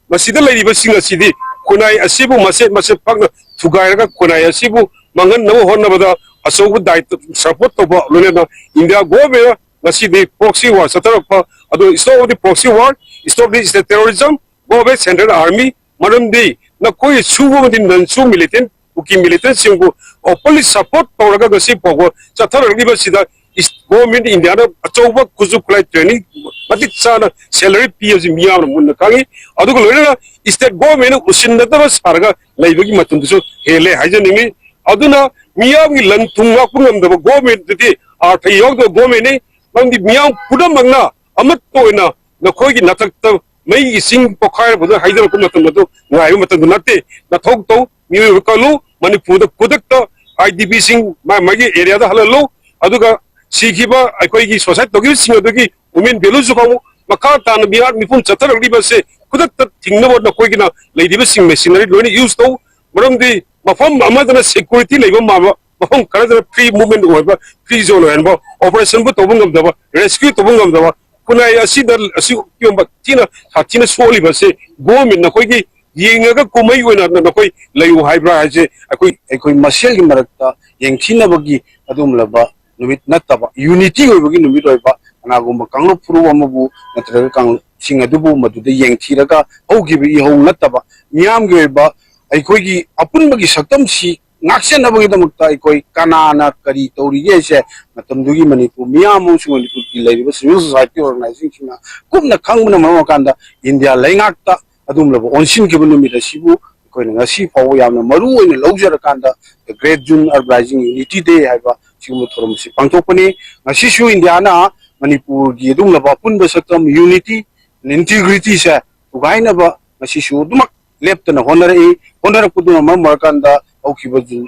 ꯃꯁꯤꯗ ꯂꯩꯔꯤꯕꯁꯤꯡ ꯑꯁꯤꯗꯤ ꯈꯨꯟꯅꯥꯏ ꯑꯁꯤꯕꯨ ꯃꯆꯦꯠ ꯃꯆꯦꯠ ꯄꯥꯛꯅ ꯊꯨꯒꯥꯏꯔꯒ ꯈꯨꯟꯅꯥꯏ ꯑꯁꯤꯕꯨ ꯃꯥꯡꯍꯟꯅꯕ ꯍꯣꯠꯅꯕꯗ ꯑꯆꯧꯕ ꯗꯥꯏꯇ ꯁꯄꯣꯔꯠ ꯇꯧꯕ, ꯂꯣꯏꯅꯅ ꯏꯟꯗꯤꯌꯥ ꯒꯣꯔꯃꯦꯟꯅ ꯉꯁꯤꯗꯤ ꯄ꯭ꯔꯣꯛꯁꯤ ꯋꯥꯔ ꯆꯠꯊꯔꯛꯄ, ꯑꯗꯨ stop the proxy war, stop the terrorism, go back central army, ꯃꯔꯝꯗꯤ ꯅꯈꯣꯏ ꯁꯨꯕ ꯑꯃꯗꯤ ꯅꯟ ꯁꯨ ꯃꯤꯂꯤꯇꯦꯟ, ꯀꯨꯀꯤ ꯃꯤꯂꯤꯇꯦꯟꯁꯤꯡꯕꯨ ꯑꯣꯄꯟꯂꯤ ꯁꯄꯣꯔꯠ ꯇꯧꯔꯒ ꯉꯁꯤ ꯐꯥꯎꯕ ꯆꯠꯊꯔꯛꯂꯤꯕꯁꯤꯗ ꯏꯁ-, ꯒꯣꯔꯃꯦꯟ ꯏꯟꯗꯤꯌꯥꯅ ꯑꯆꯧꯕ ꯈꯨꯠꯁꯨ ꯈꯨꯠꯂꯥꯏ ꯇ꯭ꯔꯦꯅꯤꯡ ꯃꯇꯤꯛ ꯆꯥꯅ ꯁꯦꯂꯔꯤ ꯄꯤ ꯍꯥꯏꯕꯁꯤ ꯃꯤꯌꯥꯝꯅ ꯃꯨꯟꯅ ꯈꯪꯉꯤ꯫ ꯑꯗꯨꯒ ꯂꯣꯏꯅꯅ ꯁ꯭ꯇꯦꯠ ꯒꯣꯔꯃꯦꯟꯅ ꯎꯁꯤꯟꯅꯗꯕ ꯁꯥꯔꯒ ꯂꯩꯕꯒꯤ ꯃꯇꯝꯗꯁꯨ ꯍꯦꯜꯂꯦ ꯍꯥꯏꯖꯅꯤꯡꯉꯤ꯫ ꯑꯗꯨꯅ ꯃꯤꯌꯥꯝꯒꯤ ꯂꯟ ꯊꯨꯝ ꯉꯥꯛꯄ ꯉꯝꯗꯕ ꯒꯣꯔꯃꯦꯟꯗꯨꯗꯤ ꯑꯥꯔꯊ ꯌꯥꯎꯗꯕ ꯒꯣꯔꯃꯦꯟꯅꯤ꯫ ꯃꯔꯝꯗꯤ ꯃꯤꯌꯥꯝ ꯄꯨꯝꯅꯃꯛꯅ ꯑꯃꯠꯇ ꯑꯣꯏꯅ ꯅꯈꯣꯏꯒꯤ ꯅꯊꯛꯇ ꯃꯩ ꯏꯁꯤꯡ ꯄꯣꯈꯥꯏꯔꯛꯄꯗ ꯍꯩꯗꯔꯛꯄ ꯃꯇꯝ ꯑꯗꯨ ꯉꯥꯏꯕ ꯃꯇꯝꯗꯨ ꯅꯠꯇꯦ꯫ ꯅꯊꯧ ꯇꯧ꯫ ꯃꯤꯑꯣꯏꯕ ꯀꯜꯂꯨ, ꯃꯅꯤꯄꯨꯔꯗ ꯈꯨꯗꯛꯇ ꯑꯥꯏ ꯗꯤ ꯄꯤꯁꯤꯡ ꯃꯥ ꯃꯥꯒꯤ ꯑꯦꯔꯤꯌꯥꯗ ꯍꯜꯍꯜꯂꯨ, ꯑꯗꯨꯒ ꯁꯤꯈꯤꯕ ꯑꯩꯈꯣꯏꯒꯤ ꯁꯨꯁꯥꯏꯠ ꯇꯧꯈꯤꯕꯁꯤꯡ ꯑꯗꯨꯒꯤ ꯍ꯭ꯌꯨꯃꯦꯟ ꯚꯦꯂꯨꯁꯨ ꯈꯪꯉꯨ, ꯃꯈꯥ ꯇꯥꯅ ꯃꯤꯍꯥꯠ ꯃꯤꯄꯨꯟ ꯆꯠꯊꯔꯛꯂꯤꯕꯁꯦ ꯈꯨꯗꯛꯇ ꯊꯤꯡꯅꯕ ꯅꯈꯣꯏꯒꯤꯅ ꯂꯩꯔꯤꯕꯁꯤꯡ ꯃꯦꯁꯤꯅꯔꯤ ꯂꯣꯏꯅ ꯌꯨꯁ ꯇꯧ꯫ ꯃꯔꯝꯗꯤ ꯃꯐꯝ ꯑꯃꯗꯅ ꯁꯦꯀ꯭ꯌꯨꯔꯤꯇꯤ ꯂꯩꯕ ꯃꯥꯟꯕ, ꯃꯐꯝ ꯈꯔꯗꯅ ꯐ꯭ꯔꯤ ꯃꯨꯚꯃꯦꯟ ꯑꯣꯏꯕ, ꯐ꯭ꯔꯤ ꯖꯣꯟ ꯑꯣꯏꯍꯟꯕ, ꯑꯣꯄꯔꯦꯁꯟꯕꯨ ꯇꯧꯕ ꯉꯝꯗꯕ, ꯔꯦꯁꯀ꯭ꯌꯨ ꯇꯧꯕ ꯉꯝꯗꯕ, ꯈꯨꯟꯅꯥꯏ ꯑꯁꯤꯗ ꯑꯁꯤꯒꯨꯝꯕ ꯊꯤꯅ ꯁꯥꯊꯤꯅ ꯁꯣꯛꯂꯤꯕꯁꯦ ꯒꯣꯔꯃꯦꯟ ꯅꯈꯣꯏꯒꯤ ꯌꯦꯡꯉꯒ ꯀꯨꯝꯍꯩ ꯑꯣꯏꯅ ꯅꯈꯣꯏ ꯂꯩꯌꯨ ꯍꯥꯏꯕ꯭ꯔꯥ ꯍꯥꯏꯁꯦ ꯑꯩꯈꯣꯏ ꯑꯩꯈꯣꯏ ꯃꯁꯦꯜꯒꯤ ꯃꯔꯛꯇ ꯌꯦꯡꯊꯤꯅꯕꯒꯤ ꯑꯗꯨꯒꯨꯝꯂꯕ ꯅꯨꯃꯤꯠ ꯅꯠꯇꯕ, ꯌꯨꯅꯤꯇꯤ ꯑꯣꯏꯕꯒꯤ ꯅꯨꯃꯤꯠ ꯑꯣꯏꯕ, ꯀꯅꯥꯒꯨꯝꯕ ꯀꯥꯡꯂꯨꯞ ꯐꯨꯔꯨꯞ ꯑꯃꯕꯨ ꯅꯠꯇ꯭ꯔꯒ ꯀꯥꯡꯂꯨꯞꯁꯤꯡ ꯑꯗꯨꯕꯨ ꯃꯗꯨꯗ ꯌꯦꯡꯊꯤꯔꯒ ꯍꯧꯈꯤꯕ ꯏꯍꯧ ꯅꯠꯇꯕ, ꯃꯤꯌꯥꯝꯒꯤ ꯑꯣꯏꯕ ꯑꯩꯈꯣꯏꯒꯤ ꯑꯄꯨꯟꯕꯒꯤ ꯁꯛꯇꯝꯁꯤ ꯉꯥꯛꯁꯦꯟꯅꯕꯒꯤꯗꯃꯛꯇ ꯑꯩꯈꯣꯏ ꯀꯅꯥꯅ ꯀꯔꯤ ꯇꯧꯔꯤꯒꯦ ꯍꯥꯏꯁꯦ ꯃꯇꯝꯗꯨꯒꯤ ꯃꯅꯤꯄꯨꯔ ꯃꯤꯌꯥꯝ ꯑꯃꯁꯨꯡ ꯃꯅꯤꯄꯨꯔꯒꯤ ꯂꯩꯔꯤꯕ ꯁꯤꯚꯤꯜ ꯁꯣꯁꯥꯏꯇꯤ ꯑꯣꯔꯒꯅꯥꯏꯖꯦꯁꯟꯁꯤꯡꯅ ꯀꯨꯞꯅ ꯈꯪꯕꯅ ꯃꯔꯝ ꯑꯣꯏꯔꯀꯥꯟꯗ ꯏꯟꯗꯤꯌꯥ ꯂꯩꯉꯥꯛꯇ ꯑꯗꯨꯒꯨꯝꯂꯕ ꯑꯣꯟꯁꯤꯟꯈꯤꯕ ꯅꯨꯃꯤꯠ ꯑꯁꯤꯕꯨ ꯑꯩꯈꯣꯏꯅ ꯉꯁꯤ ꯐꯥꯎꯕ ꯌꯥꯝꯅ ꯃꯔꯨ ꯑꯣꯏꯅ ꯂꯧꯖꯔꯀꯥꯟꯗ The Great June Uprising Unity Day ꯍꯥꯏꯕ ꯁꯤꯒꯨꯝꯕ ꯊꯧꯔꯝ ꯑꯁꯤ ꯄꯥꯡꯊꯣꯛꯄꯅꯤ꯫ ꯉꯁꯤꯁꯨ ꯏꯟꯗꯤꯌꯥꯅ ꯃꯅꯤꯄꯨꯔꯒꯤ ꯑꯗꯨꯒꯨꯝꯂꯕ ꯑꯄꯨꯟꯕ ꯁꯛꯇꯝ, ꯌꯨꯅꯤꯇꯤ, ꯏꯟꯇꯤꯒ꯭ꯔꯤꯇꯤꯁꯦ ꯊꯨꯒꯥꯏꯅꯕ ꯉꯁꯤꯁꯨ ꯑꯗꯨꯃꯛ ꯂꯦꯞꯇꯅ ꯍꯣꯠꯅꯔꯛꯏ꯫ ꯍꯣꯠꯅꯔꯛꯄꯗꯨꯅ ꯃꯔꯝ ꯑꯣꯏꯔꯀꯥꯟꯗ ꯍꯧꯈꯤꯕ ꯖꯨ-,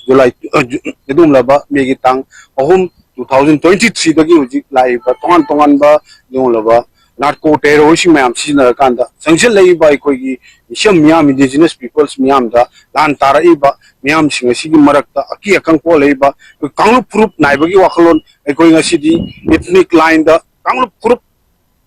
ꯖꯨꯂꯥꯏ, ꯑ, ꯖꯨ-, ꯑꯗꯨꯒꯨꯝꯂꯕ ꯃꯦꯒꯤ ꯇꯥꯡ ꯑꯍꯨꯝ, two thousand twenty three ꯗꯒꯤ ꯍꯧꯖꯤꯛ ꯂꯥꯛꯏꯕ ꯇꯣꯉꯥꯟ ꯇꯣꯉꯥꯟꯕ ꯑꯗꯨꯒꯨꯝꯂꯕ ꯅꯥꯔꯀꯣ ꯇꯦꯔꯣꯔꯤꯁꯁꯤꯡ ꯃꯌꯥꯝ ꯁꯤꯖꯤꯟꯅꯔꯀꯥꯟꯗ ꯆꯪꯁꯤꯜꯂꯛꯏꯕ ꯑꯩꯈꯣꯏꯒꯤ ꯃꯤꯆꯝ ꯃꯤꯌꯥꯝ, indigenous peoples ꯃꯤꯌꯥꯝꯗ ꯂꯥꯟ ꯇꯥꯔꯛꯏꯕ ꯃꯤꯌꯥꯝꯁꯤꯡ ꯑꯁꯤꯒꯤ ꯃꯔꯛꯇ ꯑꯀꯤ ꯑꯈꯪ ꯄꯣꯛꯍꯜꯂꯛꯏꯕ ꯑꯩꯈꯣꯏ ꯀꯥꯡꯂꯨꯞ ꯐꯨꯔꯨꯞ ꯅꯥꯏꯕꯒꯤ ꯋꯥꯈꯜꯂꯣꯟ, ꯑꯩꯈꯣꯏ ꯉꯁꯤꯗꯤ ethnic line ꯗ ꯀꯥꯡꯂꯨꯞ ꯐꯨꯔꯨꯞ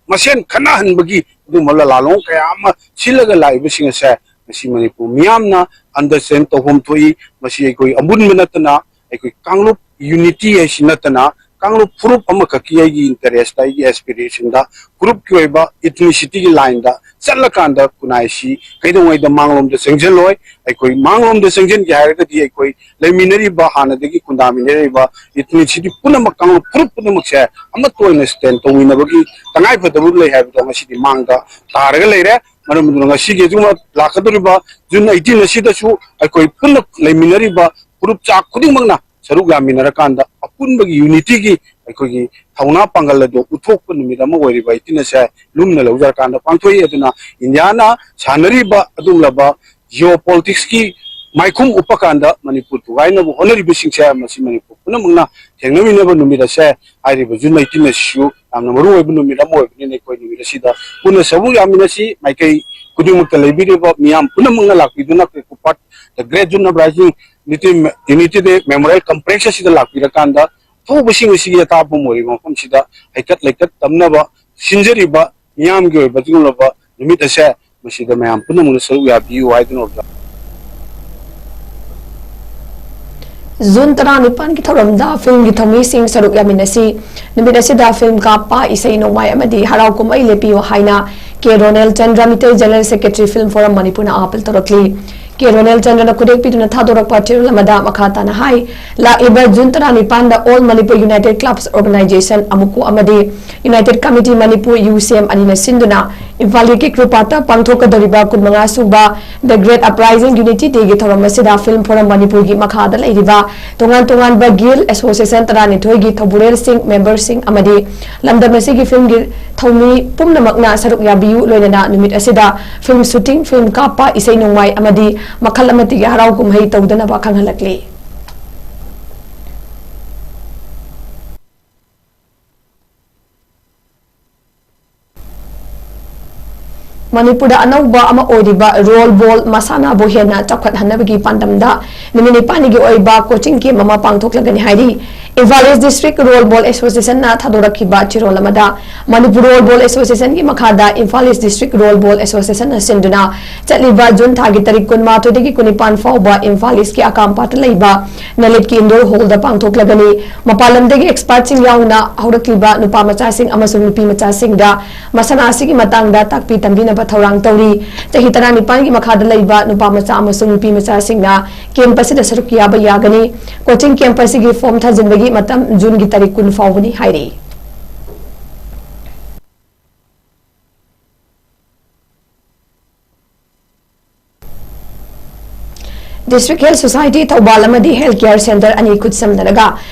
ꯃꯁꯦꯟ ꯈꯠꯅꯍꯟꯕꯒꯤ ꯑꯗꯨꯒꯨꯝꯕ ꯂꯂꯥꯂꯣꯡ ꯀꯌꯥ ꯑꯃ ꯁꯤꯜꯂꯒ ꯂꯥꯛꯏꯕꯁꯤꯡ ꯑꯁꯦ ꯉꯁꯤ ꯃꯅꯤꯄꯨꯔ ꯃꯤꯌꯥꯝꯅ understand ꯇꯧꯐꯝ ꯊꯣꯛꯏ꯫ ꯃꯁꯤ ꯑꯩꯈꯣꯏ ꯑꯃꯨꯟꯕ ꯅꯠꯇꯅ, ꯑꯩꯈꯣꯏ ꯀꯥꯡꯂꯨꯞ unity ꯍꯥꯏꯁꯤ ꯅꯠꯇꯅ, ꯀꯥꯡꯂꯨꯞ ꯐꯨꯔꯨꯞ ꯑꯃꯈꯛꯀꯤ ꯑꯩꯒꯤ interest ꯇ, ꯑꯩꯒꯤ aspiration ꯗ, ꯒ꯭ꯔꯨꯞꯀꯤ ꯑꯣꯏꯕ ethnicity ꯒꯤ line ꯗ ꯆꯠꯂꯀꯥꯟꯗ ꯈꯨꯟꯅꯥꯏꯁꯤ ꯀꯩꯗꯧꯉꯩꯗ ꯃꯥꯡꯂꯣꯝꯗ ꯆꯪꯁꯤꯜꯂꯣꯏ꯫ ꯑꯩꯈꯣꯏ ꯃꯥꯡꯂꯣꯝꯗ ꯆꯪꯁꯤꯟꯒꯦ ꯍꯥꯏꯔꯒꯗꯤ ꯑꯩꯈꯣꯏ ꯂꯩꯃꯤꯟꯅꯔꯤꯕ, ꯍꯥꯟꯅꯗꯒꯤ ꯈꯨꯟꯗꯥꯃꯤꯟꯅꯔꯤꯕ ethnicity ꯄꯨꯝꯅꯃꯛ, ꯀꯥꯡꯂꯨꯞ ꯐꯨꯔꯨꯞ ꯄꯨꯝꯅꯃꯛꯁꯦ ꯑꯃꯠꯇ ꯑꯣꯏꯅ stand ꯇꯧꯃꯤꯟꯅꯕꯒꯤ ꯇꯉꯥꯏꯐꯗꯕ ꯂꯩ ꯍꯥꯏꯕꯗꯣ ꯉꯁꯤꯗꯤ ꯃꯥꯡꯗ ꯇꯥꯔꯒ ꯂꯩꯔꯦ꯫ ꯃꯔꯝ ꯑꯗꯨꯅ ꯉꯁꯤꯒꯤ ꯑꯗꯨꯒ ꯂꯥꯛꯀꯗꯧꯔꯤꯕ June eighteen ꯑꯁꯤꯗꯁꯨ ꯑꯩꯈꯣꯏ ꯄꯨꯟꯅ ꯂꯩꯃꯤꯟꯅꯔꯤꯕ ꯐꯨꯔꯨꯞ ꯆꯥ ꯈꯨꯗꯤꯡꯃꯛꯅ ꯁꯔꯨꯛ ꯌꯥꯃꯤꯟꯅꯔꯀꯥꯟꯗ ꯑꯄꯨꯟꯕꯒꯤ unity ꯒꯤ ꯑꯩꯈꯣꯏꯒꯤ ꯊꯧꯅꯥ ꯄꯥꯡꯒꯜ ꯑꯗꯨ ꯎꯠꯊꯣꯛꯄ ꯅꯨꯃꯤꯠ ꯑꯃ ꯑꯣꯏꯔꯤꯕ eighteen ꯑꯁꯦ ꯂꯨꯝꯅ ꯂꯧꯖꯔꯀꯥꯟꯗ ꯄꯥꯡꯊꯣꯛꯏ꯫ ꯑꯗꯨꯅ ꯏꯟꯗꯤꯌꯥꯅ ꯁꯥꯟꯅꯔꯤꯕ ꯑꯗꯨꯒꯨꯝꯂꯕ ꯖꯤꯑꯣ ꯄꯣꯂꯤꯇꯤꯛꯁꯀꯤ ꯃꯥꯏꯈꯨꯝ ꯎꯞꯄ ꯀꯥꯟꯗ ꯃꯅꯤꯄꯨꯔ ꯊꯨꯒꯥꯏꯅꯕ ꯍꯣꯠꯅꯔꯤꯕꯁꯤꯡꯁꯦ ꯃꯁꯤ ꯃꯅꯤꯄꯨꯔ ꯄꯨꯝꯅꯃꯛꯅ ꯊꯦꯡꯅꯃꯤꯟꯅꯕ ꯅꯨꯃꯤꯠ ꯑꯁꯦ ꯍꯥꯏꯔꯤꯕ ꯖꯨꯟ ꯑꯩꯠꯇꯤꯟ ꯑꯁꯤꯁꯨ ꯌꯥꯝꯅ ꯃꯔꯨ ꯑꯣꯏꯕ ꯅꯨꯃꯤꯠ ꯑꯃ ꯑꯣꯏꯕꯅꯤꯅ ꯑꯩꯈꯣꯏ ꯅꯨꯃꯤꯠ ꯑꯁꯤꯗ ꯄꯨꯟꯅ ꯁꯔꯨꯛ ꯌꯥꯃꯤꯟꯅꯁꯤ꯫ ꯃꯥꯏꯀꯩ ꯈꯨꯗꯤꯡꯃꯛꯇ ꯂꯩꯕꯤꯔꯤꯕ ꯃꯤꯌꯥꯝ ꯄꯨꯝꯅꯃꯛꯅ ꯂꯥꯛꯄꯤꯗꯨꯅ ꯀ꯭ꯔꯦꯀꯣꯄꯥꯠ The Great June Uprising Unity Day Memorial Complex ꯑꯁꯤꯗ ꯂꯥꯛꯄꯤꯔꯀꯥꯟꯗ ꯊꯧꯕꯁꯤꯡ ꯑꯁꯤꯒꯤ ꯑꯇꯥꯕ ꯑꯣꯏꯔꯤꯕ ꯃꯐꯝꯁꯤꯗ ꯍꯩꯀꯠ ꯂꯩꯀꯠ ꯇꯝꯅꯕ ꯁꯤꯟꯖꯔꯤꯕ ꯃꯤꯌꯥꯝꯒꯤ ꯑꯣꯏꯕ ꯑꯗꯨꯒꯨꯝꯂꯕ ꯅꯨꯃꯤꯠ ꯑꯁꯦ ꯃꯁꯤꯗ ꯃꯌꯥꯝ ꯄꯨꯝꯅꯃꯛꯅ ꯁꯔꯨꯛ ꯌꯥꯕꯤꯌꯨ ꯍꯥꯏꯗꯨꯅ ꯑꯣꯖꯥ꯫ ꯖꯨꯟ ꯇꯔꯥꯅꯤꯄꯥꯟꯒꯤ ꯊꯧꯔꯝꯗ ꯐꯤꯜꯝꯒꯤ ꯊꯧꯃꯤꯁꯤꯡ ꯁꯔꯨꯛ ꯌꯥꯃꯤꯟꯅꯁꯤ꯫ ꯅꯨꯃꯤꯠ ꯑꯁꯤꯗ ꯐꯤꯜꯝ ꯀꯥꯞꯄ, ꯏꯁꯩ ꯅꯣꯡꯃꯥꯏ ꯑꯃꯗꯤ ꯍꯔꯥꯎ ꯀꯨꯝꯍꯩ ꯂꯦꯞꯄꯤꯌꯨ ꯍꯥꯏꯅ K Ronel Chandra, Meitei general secretary, film forum ꯃꯅꯤꯄꯨꯔꯅ ꯑꯥꯄꯤꯜ ꯇꯧꯔꯛꯂꯤ꯫ ꯀꯦ ꯔꯣꯅꯦꯜ ꯆꯟꯗ꯭ꯔꯅ ꯈꯨꯗꯦꯛ ꯄꯤꯗꯨꯅ ꯊꯥꯗꯣꯔꯛꯄ ꯆꯦꯔꯣꯜ ꯑꯃꯗ ꯃꯈꯥ ꯇꯥꯅ ꯍꯥꯏ, ꯂꯥꯛꯂꯤꯕ ꯖꯨꯟ ꯇꯔꯥꯅꯤꯄꯥꯟꯗ All Manipur United Clubs Organization, ꯑꯃꯨꯀꯨ, ꯑꯃꯗꯤ United Committee Manipur, U C M, ꯑꯅꯤꯅ ꯁꯤꯟꯗꯨꯅ ꯏꯝꯐꯥꯜꯒꯤ ꯀꯤꯀ꯭ꯔꯨꯄꯥꯠꯇ ꯄꯥꯡꯊꯣꯛꯀꯗꯧꯔꯤꯕ ꯀꯨꯟꯃꯉꯥ ꯁꯨꯕ The Great Uprising Unity Day ꯒꯤ ꯊꯧꯔꯝ ꯑꯁꯤꯗ ꯐꯤꯜꯝ ꯐꯣꯔꯝ ꯃꯅꯤꯄꯨꯔꯒꯤ ꯃꯈꯥꯗ ꯂꯩꯔꯤꯕ ꯇꯣꯉꯥꯟ ꯇꯣꯉꯥꯟꯕ ꯒꯤꯜ ꯑꯦꯁꯣꯁꯤꯌꯦꯁꯟ ꯇꯔꯥꯅꯤꯊꯣꯏꯒꯤ ꯊꯧꯕꯨꯔꯦꯜꯁꯤꯡ, ꯃꯦꯝꯕꯔꯁꯤꯡ ꯑꯃꯗꯤ ꯂꯝꯗꯝ ꯑꯁꯤꯒꯤ ꯐꯤꯜꯝꯒꯤ ꯊꯧꯃꯤ ꯄꯨꯝꯅꯃꯛꯅ ꯁꯔꯨꯛ ꯌꯥꯕꯤꯌꯨ, ꯂꯣꯏꯅꯅ ꯅꯨꯃꯤꯠ ꯑꯁꯤꯗ ꯐꯤꯜꯝ ꯁꯨꯇꯤꯡ, ꯐꯤꯜꯝ ꯀꯥꯞꯄ, ꯏꯁꯩ ꯅꯣꯡꯃꯥꯏ ꯑꯃꯗꯤ ꯃꯈꯜ ꯑꯃꯠꯇꯒꯤ ꯍꯔꯥꯎ ꯀꯨꯝꯍꯩ ꯇꯧꯗꯅꯕ ꯈꯪꯍꯜꯂꯛꯂꯤ꯫ ꯃꯅꯤꯄꯨꯔꯗ ꯑꯅꯧꯕ ꯑꯃ ꯑꯣꯏꯔꯤꯕ ꯔꯣꯜ ꯕꯣꯜ ꯃꯁꯥꯟꯅꯕꯨ ꯍꯦꯟꯅ ꯆꯥꯎꯈꯠꯍꯟꯅꯕꯒꯤ ꯄꯥꯟꯗꯝꯗ ꯅꯨꯃꯤꯠ ꯅꯤꯄꯥꯜꯅꯤꯒꯤ ꯑꯣꯏꯕ ꯀꯣꯆꯤꯡ ꯀꯦꯝ ꯑꯃ ꯄꯥꯡꯊꯣꯛꯂꯒꯅꯤ ꯍꯥꯏꯔꯤ꯫ ꯏꯝꯐꯥꯜ ꯏꯁ ꯗꯤꯁꯇ꯭ꯔꯤꯛ ꯔꯣꯜ ꯕꯣꯜ ꯑꯦꯁꯣꯁꯤꯌꯦꯁꯟꯅ ꯊꯥꯗꯣꯔꯛꯈꯤꯕ ꯆꯦꯔꯣꯜ ꯑꯃꯗ, ꯃꯅꯤꯄꯨꯔ ꯔꯣꯜ ꯕꯣꯜ ꯑꯦꯁꯣꯁꯤꯌꯦꯁꯟꯒꯤ ꯃꯈꯥꯗ ꯏꯝꯐꯥꯜ ꯏꯁ ꯗꯤꯁꯇ꯭ꯔꯤꯛ ꯔꯣꯜ ꯕꯣꯜ ꯑꯦꯁꯣꯁꯤꯌꯦꯁꯟꯅ ꯁꯤꯟꯗꯨꯅ ꯆꯠꯂꯤꯕ ꯖꯨꯟ ꯊꯥꯒꯤ ꯇꯥꯔꯤꯛ ꯀꯨꯟꯃꯥꯊꯣꯏꯗꯒꯤ ꯀꯨꯟꯅꯤꯄꯥꯟ ꯐꯥꯎꯕ ꯏꯝꯐꯥꯜ ꯏꯁꯀꯤ ꯑꯀꯥꯝꯄꯥꯠꯇ ꯂꯩꯕ ꯅꯂꯤꯠꯀꯤ ꯏꯟꯗꯣꯔ ꯍꯣꯜꯗ ꯄꯥꯡꯊꯣꯛꯂꯒꯅꯤ꯫ ꯃꯄꯥꯟ ꯂꯝꯗꯒꯤ ꯑꯦꯛꯁꯄꯥꯔꯠꯁꯤꯡ ꯌꯥꯎꯅ ꯍꯧꯔꯛꯂꯤꯕ ꯅꯨꯄꯥ ꯃꯆꯥꯁꯤꯡ ꯑꯃꯁꯨꯡ ꯅꯨꯄꯤ ꯃꯆꯥꯁꯤꯡꯗ ꯃꯁꯥꯟꯅ ꯑꯁꯤꯒꯤ ꯃꯇꯥꯡꯗ ꯇꯥꯛꯄꯤ ꯇꯝꯕꯤꯅꯕ ꯊꯧꯔꯥꯡ ꯇꯧꯔꯤ꯫ ꯆꯍꯤ ꯇꯔꯥꯅꯤꯄꯥꯟꯒꯤ ꯃꯈꯥꯗ ꯂꯩꯕ ꯅꯨꯄꯥ ꯃꯆꯥ ꯑꯃꯁꯨꯡ ꯅꯨꯄꯤ ꯃꯆꯥꯁꯤꯡꯅ ꯀꯦꯝꯞ ꯑꯁꯤꯗ ꯁꯔꯨꯛ ꯌꯥꯕ ꯌꯥꯒꯅꯤ꯫ ꯀꯣꯆꯤꯡ ꯀꯦꯝꯞ ꯑꯁꯤꯒꯤ ꯐꯣꯔꯝ ꯊꯥꯖꯤꯟꯕꯒꯤ ꯃꯇꯝ ꯖꯨꯟꯒꯤ ꯇꯥꯔꯤꯛ ꯀꯨꯟ ꯐꯥꯎꯕꯅꯤ ꯍꯥꯏꯔꯤ꯫ ꯗꯤꯁꯇ꯭ꯔꯤꯛ ꯍꯦꯜꯊ ꯁꯣꯁꯥꯏꯇꯤ ꯊꯧꯕꯥꯜ ꯑꯃꯗꯤ ꯍꯦꯜꯊ ꯀꯦꯌꯔ ꯁꯦꯟꯇꯔ ꯑꯅꯤ ꯈꯨꯠꯁꯝꯅꯔꯒ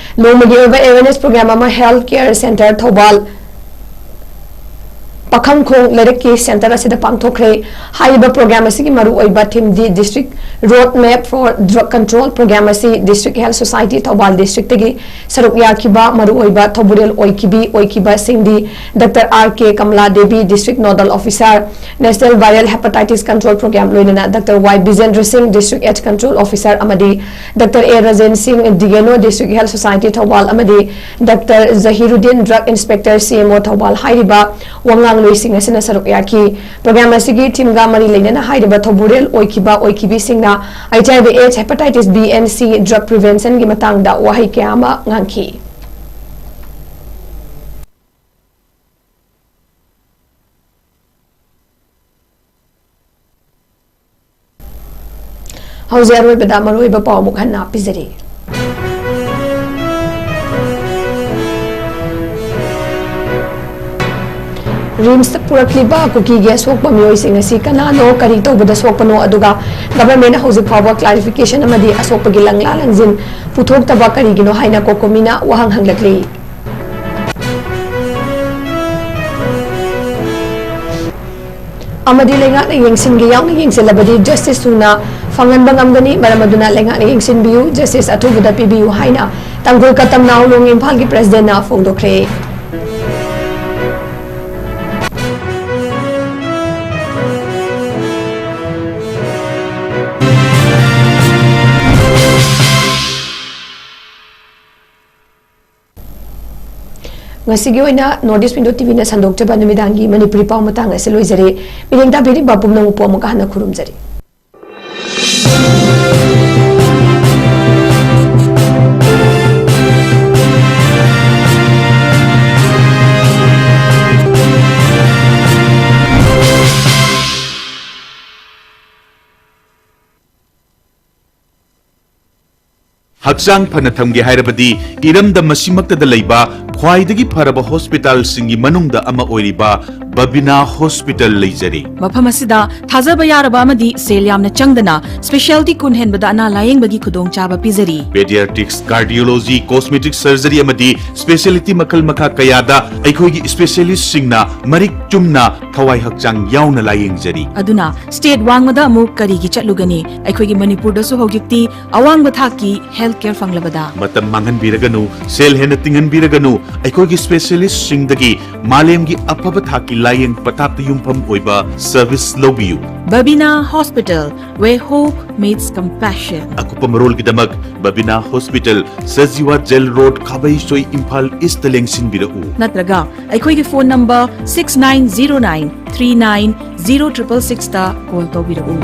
ꯅꯣꯡꯃꯒꯤ ꯑꯣꯏꯕ ꯑꯦꯋꯦꯔꯅꯦꯁ ꯄ꯭ꯔꯣꯒ꯭ꯔꯥꯝ ꯑꯃ health care centre Thoubal Pakhangkhong ꯂꯩꯔꯛꯀꯤ ꯁꯦꯟꯇꯔ ꯑꯁꯤꯗ ꯄꯥꯡꯊꯣꯛꯈ꯭ꯔꯦ꯫ ꯍꯥꯏꯔꯤꯕ ꯄ꯭ꯔꯣꯒ꯭ꯔꯥꯝ ꯑꯁꯤꯒꯤ ꯃꯔꯨꯑꯣꯏꯕ ꯊꯤꯝꯗꯤ District Road Map for Drug Control꯫ Programme ꯑꯁꯤ District Health Society ꯊꯧꯕꯥꯜ ꯗꯤꯁꯇ꯭ꯔꯤꯛꯇꯒꯤ ꯁꯔꯨꯛ ꯌꯥꯈꯤꯕ ꯃꯔꯨꯑꯣꯏꯕ ꯊꯧꯕꯨꯔꯦꯜ ꯑꯣꯏꯈꯤꯕꯤ ꯑꯣꯏꯈꯤꯕꯁꯤꯡꯗꯤ doctor R K Kamala Devi, District Nodal Officer, National Viral Hepatitis Control Program, ꯂꯣꯏꯅꯅ doctor Y Bijendra Singh, District AIDS Control Officer, ꯑꯃꯗꯤ ꯗꯥꯛꯇꯔ ꯑꯦ ꯔꯖꯦꯟ ꯁꯤꯡ, ꯗꯤꯒꯦꯅꯣ, District Health Society ꯊꯧꯕꯥꯜ, ꯑꯃꯗꯤ doctor Jahiruddin, Drug Inspector, C M O Thoubal. ꯍꯥꯏꯔꯤꯕ ꯋꯥ ꯉꯥꯡꯂꯣꯏꯁꯤꯡ ꯑꯁꯤꯅ ꯁꯔꯨꯛ ꯌꯥꯈꯤ꯫ ꯄ꯭ꯔꯣꯒ꯭ꯔꯥꯝ ꯑꯁꯤꯒꯤ ꯊꯤꯝꯒ ꯃꯔꯤ ꯂꯩꯅꯅ ꯍꯥꯏꯔꯤꯕ ꯊꯧꯕꯨꯔꯦꯜ ꯑꯣꯏꯈꯤꯕ ꯑꯣꯏꯈꯤꯕꯤꯁꯤꯡꯅ H I V AIDS, Hepatitis B and C, drug prevention ꯒꯤ ꯃꯇꯥꯡꯗ ꯋꯥꯍꯩ ꯀꯌꯥ ꯑꯃ ꯉꯥꯡꯈꯤ꯫ ꯍꯧꯖꯤꯛ ꯑꯔꯣꯏꯕꯗ ꯃꯔꯨꯑꯣꯏꯕ ꯄꯥꯎ ꯑꯃꯨꯛ ꯍꯟꯅ ꯄꯤꯖꯔꯤ꯫ ꯔꯤꯝꯁꯇ ꯄꯨꯔꯛꯂꯤꯕ ꯀꯨꯀꯤꯒꯤ ꯑꯁꯣꯛꯄ ꯃꯤꯑꯣꯏꯁꯤꯡ ꯑꯁꯤ ꯀꯅꯥꯅꯣ, ꯀꯔꯤ ꯇꯧꯕꯗ ꯁꯣꯛꯄꯅꯣ, ꯑꯗꯨꯒ ꯒꯚꯔꯟꯃꯦꯟꯠꯅ ꯍꯧꯖꯤꯛ ꯐꯥꯎꯕ ꯀ꯭ꯂꯥꯔꯤꯐꯤꯀꯦꯁꯟ ꯑꯃꯗꯤ ꯑꯁꯣꯛꯄꯒꯤ ꯂꯪꯂꯥ ꯂꯪꯖꯤꯟ ꯄꯨꯊꯣꯛꯇꯕ ꯀꯔꯤꯒꯤꯅꯣ ꯍꯥꯏꯅ ꯀꯣꯀꯣꯃꯤꯅ ꯋꯥꯍꯪ ꯍꯪꯂꯛꯂꯤ꯫ ꯑꯃꯗꯤ ꯂꯩꯉꯥꯛꯅ ꯌꯦꯡꯁꯤꯟꯒꯦ ꯌꯥꯎꯅ ꯌꯦꯡꯁꯤꯜꯂꯕꯗꯤ ꯖꯁꯇꯤꯁ ꯊꯨꯅ ꯐꯪꯍꯟꯕ ꯉꯝꯒꯅꯤ, ꯃꯔꯝ ꯑꯗꯨꯅ ꯂꯩꯉꯥꯛꯅ ꯌꯦꯡꯁꯤꯟꯕꯤꯌꯨ, ꯖꯁꯇꯤꯁ ꯑꯊꯨꯕꯗ ꯄꯤꯕꯤꯌꯨ ꯍꯥꯏꯅ ꯇꯥꯡꯈꯨꯜ ꯀꯇꯝ ꯅꯥꯎꯂꯣꯡ ꯏꯝꯐꯥꯜꯒꯤ ꯄ꯭ꯔꯦꯁꯤꯗꯦꯟꯠꯅ ꯐꯣꯡꯗꯣꯛꯈ꯭ꯔꯦ꯫ ꯉꯁꯤꯒꯤ ꯑꯣꯏꯅ North East Window T V ꯅ ꯁꯟꯗꯣꯛꯆꯕ ꯅꯨꯃꯤꯗꯥꯡꯒꯤ ꯃꯅꯤꯄꯨꯔꯤ ꯄꯥꯎ ꯃꯇꯥꯡ ꯑꯁꯤ ꯂꯣꯏꯖꯔꯦ꯫ ꯃꯤꯠꯌꯦꯡ ꯇꯥꯕꯤꯔꯤꯕ ꯄꯨꯝꯅꯃꯛꯄꯨ ꯑꯃꯨꯛꯀ ꯍꯟꯅ ꯈꯨꯔꯨꯝꯖꯔꯤ꯫ ꯍꯛꯆꯥꯡ ꯐꯅ ꯊꯝꯒꯦ ꯍꯥꯏꯔꯕꯗꯤ ꯏꯔꯝꯗꯝ ꯑꯁꯤꯃꯛꯇꯗ ꯂꯩꯕ ꯈ꯭ꯋꯥꯏꯗꯒꯤ ꯐꯔꯕ ꯍꯣꯁꯄꯤꯇꯥꯜꯁꯤꯡꯒꯤ ꯃꯅꯨꯡꯗ ꯑꯃ ꯑꯣꯏꯔꯤꯕ ꯕꯕꯤꯅꯥ ꯍꯣꯁꯄꯤꯇꯥꯜ ꯂꯩꯖꯔꯤ꯫ ꯃꯐꯝ ꯑꯁꯤꯗ ꯊꯥꯖꯕ ꯌꯥꯔꯕ ꯑꯃꯗꯤ ꯁꯦꯜ ꯌꯥꯝꯅ ꯆꯪꯗꯅ ꯁ꯭ꯄꯦꯁꯤꯌꯦꯜꯇꯤ ꯀꯨꯟ ꯍꯦꯟꯕꯗ ꯑꯅꯥ ꯂꯥꯌꯦꯡꯕꯒꯤ ꯈꯨꯗꯣꯡꯆꯥꯕ ꯄꯤꯖꯔꯤ꯫ ꯄꯦꯗꯤꯌꯥꯇ꯭ꯔꯤꯛꯁ, ꯀꯥꯔꯗꯤꯑꯣꯂꯣꯖꯤ, ꯀꯣꯁꯃꯦꯇꯤꯛ ꯁꯔꯖꯔꯤ ꯑꯃꯗꯤ ꯁ꯭ꯄꯦꯁꯤꯌꯦꯂꯤꯇꯤ ꯃꯈꯜ ꯃꯈꯥ ꯀꯌꯥꯗ ꯑꯩꯈꯣꯏꯒꯤ ꯁ꯭ꯄꯦꯁꯤꯌꯦꯂꯤꯁꯁꯤꯡꯅ ꯃꯔꯤꯛ ꯆꯨꯝꯅ ꯊꯋꯥꯏ ꯍꯛꯆꯥꯡ ꯌꯥꯎꯅ ꯂꯥꯌꯦꯡꯖꯔꯤ꯫ ꯑꯗꯨꯅ ꯁ꯭ꯇꯦꯠ ꯋꯥꯡꯃꯗ ꯑꯃꯨꯛ ꯀꯔꯤꯒꯤ ꯆꯠꯂꯨꯒꯅꯤ? ꯑꯩꯈꯣꯏꯒꯤ ꯃꯅꯤꯄꯨꯔꯗꯁꯨ ꯍꯧꯖꯤꯛꯇꯤ ꯑꯋꯥꯡꯕ ꯊꯥꯛꯀꯤ ꯍꯦꯜꯊ ꯀꯦꯌꯔ ꯐꯪꯂꯕꯗ꯫ ꯃꯇꯝ ꯃꯥꯡꯍꯟꯕꯤꯔꯒꯅꯨ, ꯁꯦꯜ ꯍꯦꯟꯅ ꯇꯤꯡꯍꯟꯕꯤꯔꯒꯅꯨ, ꯑꯩꯈꯣꯏꯒꯤ ꯁ꯭ꯄꯦꯁꯤꯌꯦꯂꯤꯁ꯭ꯠꯁꯤꯡꯗꯒꯤ ꯃꯥꯂꯦꯝꯒꯤ ꯑꯐꯕ ꯊꯥꯛꯀꯤ ꯂꯥꯌꯦꯡ ꯄꯊꯥꯞꯇ ꯌꯨꯝꯐꯝ ꯑꯣꯏꯕ ꯁꯔꯚꯤꯁ ꯂꯧꯕꯤꯌꯨ꯫ Babina hospital, where hope meets compassion. ꯑꯀꯨꯞꯄ ꯃꯔꯣꯜꯒꯤꯗꯃꯛ Babina hospital, Sajiwa jail road, Khabeisoi, Imphal ꯏꯁ꯭ꯠꯇ ꯂꯦꯡꯁꯤꯟꯕꯤꯔꯛꯎ꯫ ꯅꯠꯇ꯭ꯔꯒ ꯑꯩꯈꯣꯏꯒꯤ phone number six nine zero nine three nine zero triple sixꯇ ꯀꯣꯜ ꯇꯧꯕꯤꯔꯛꯎ꯫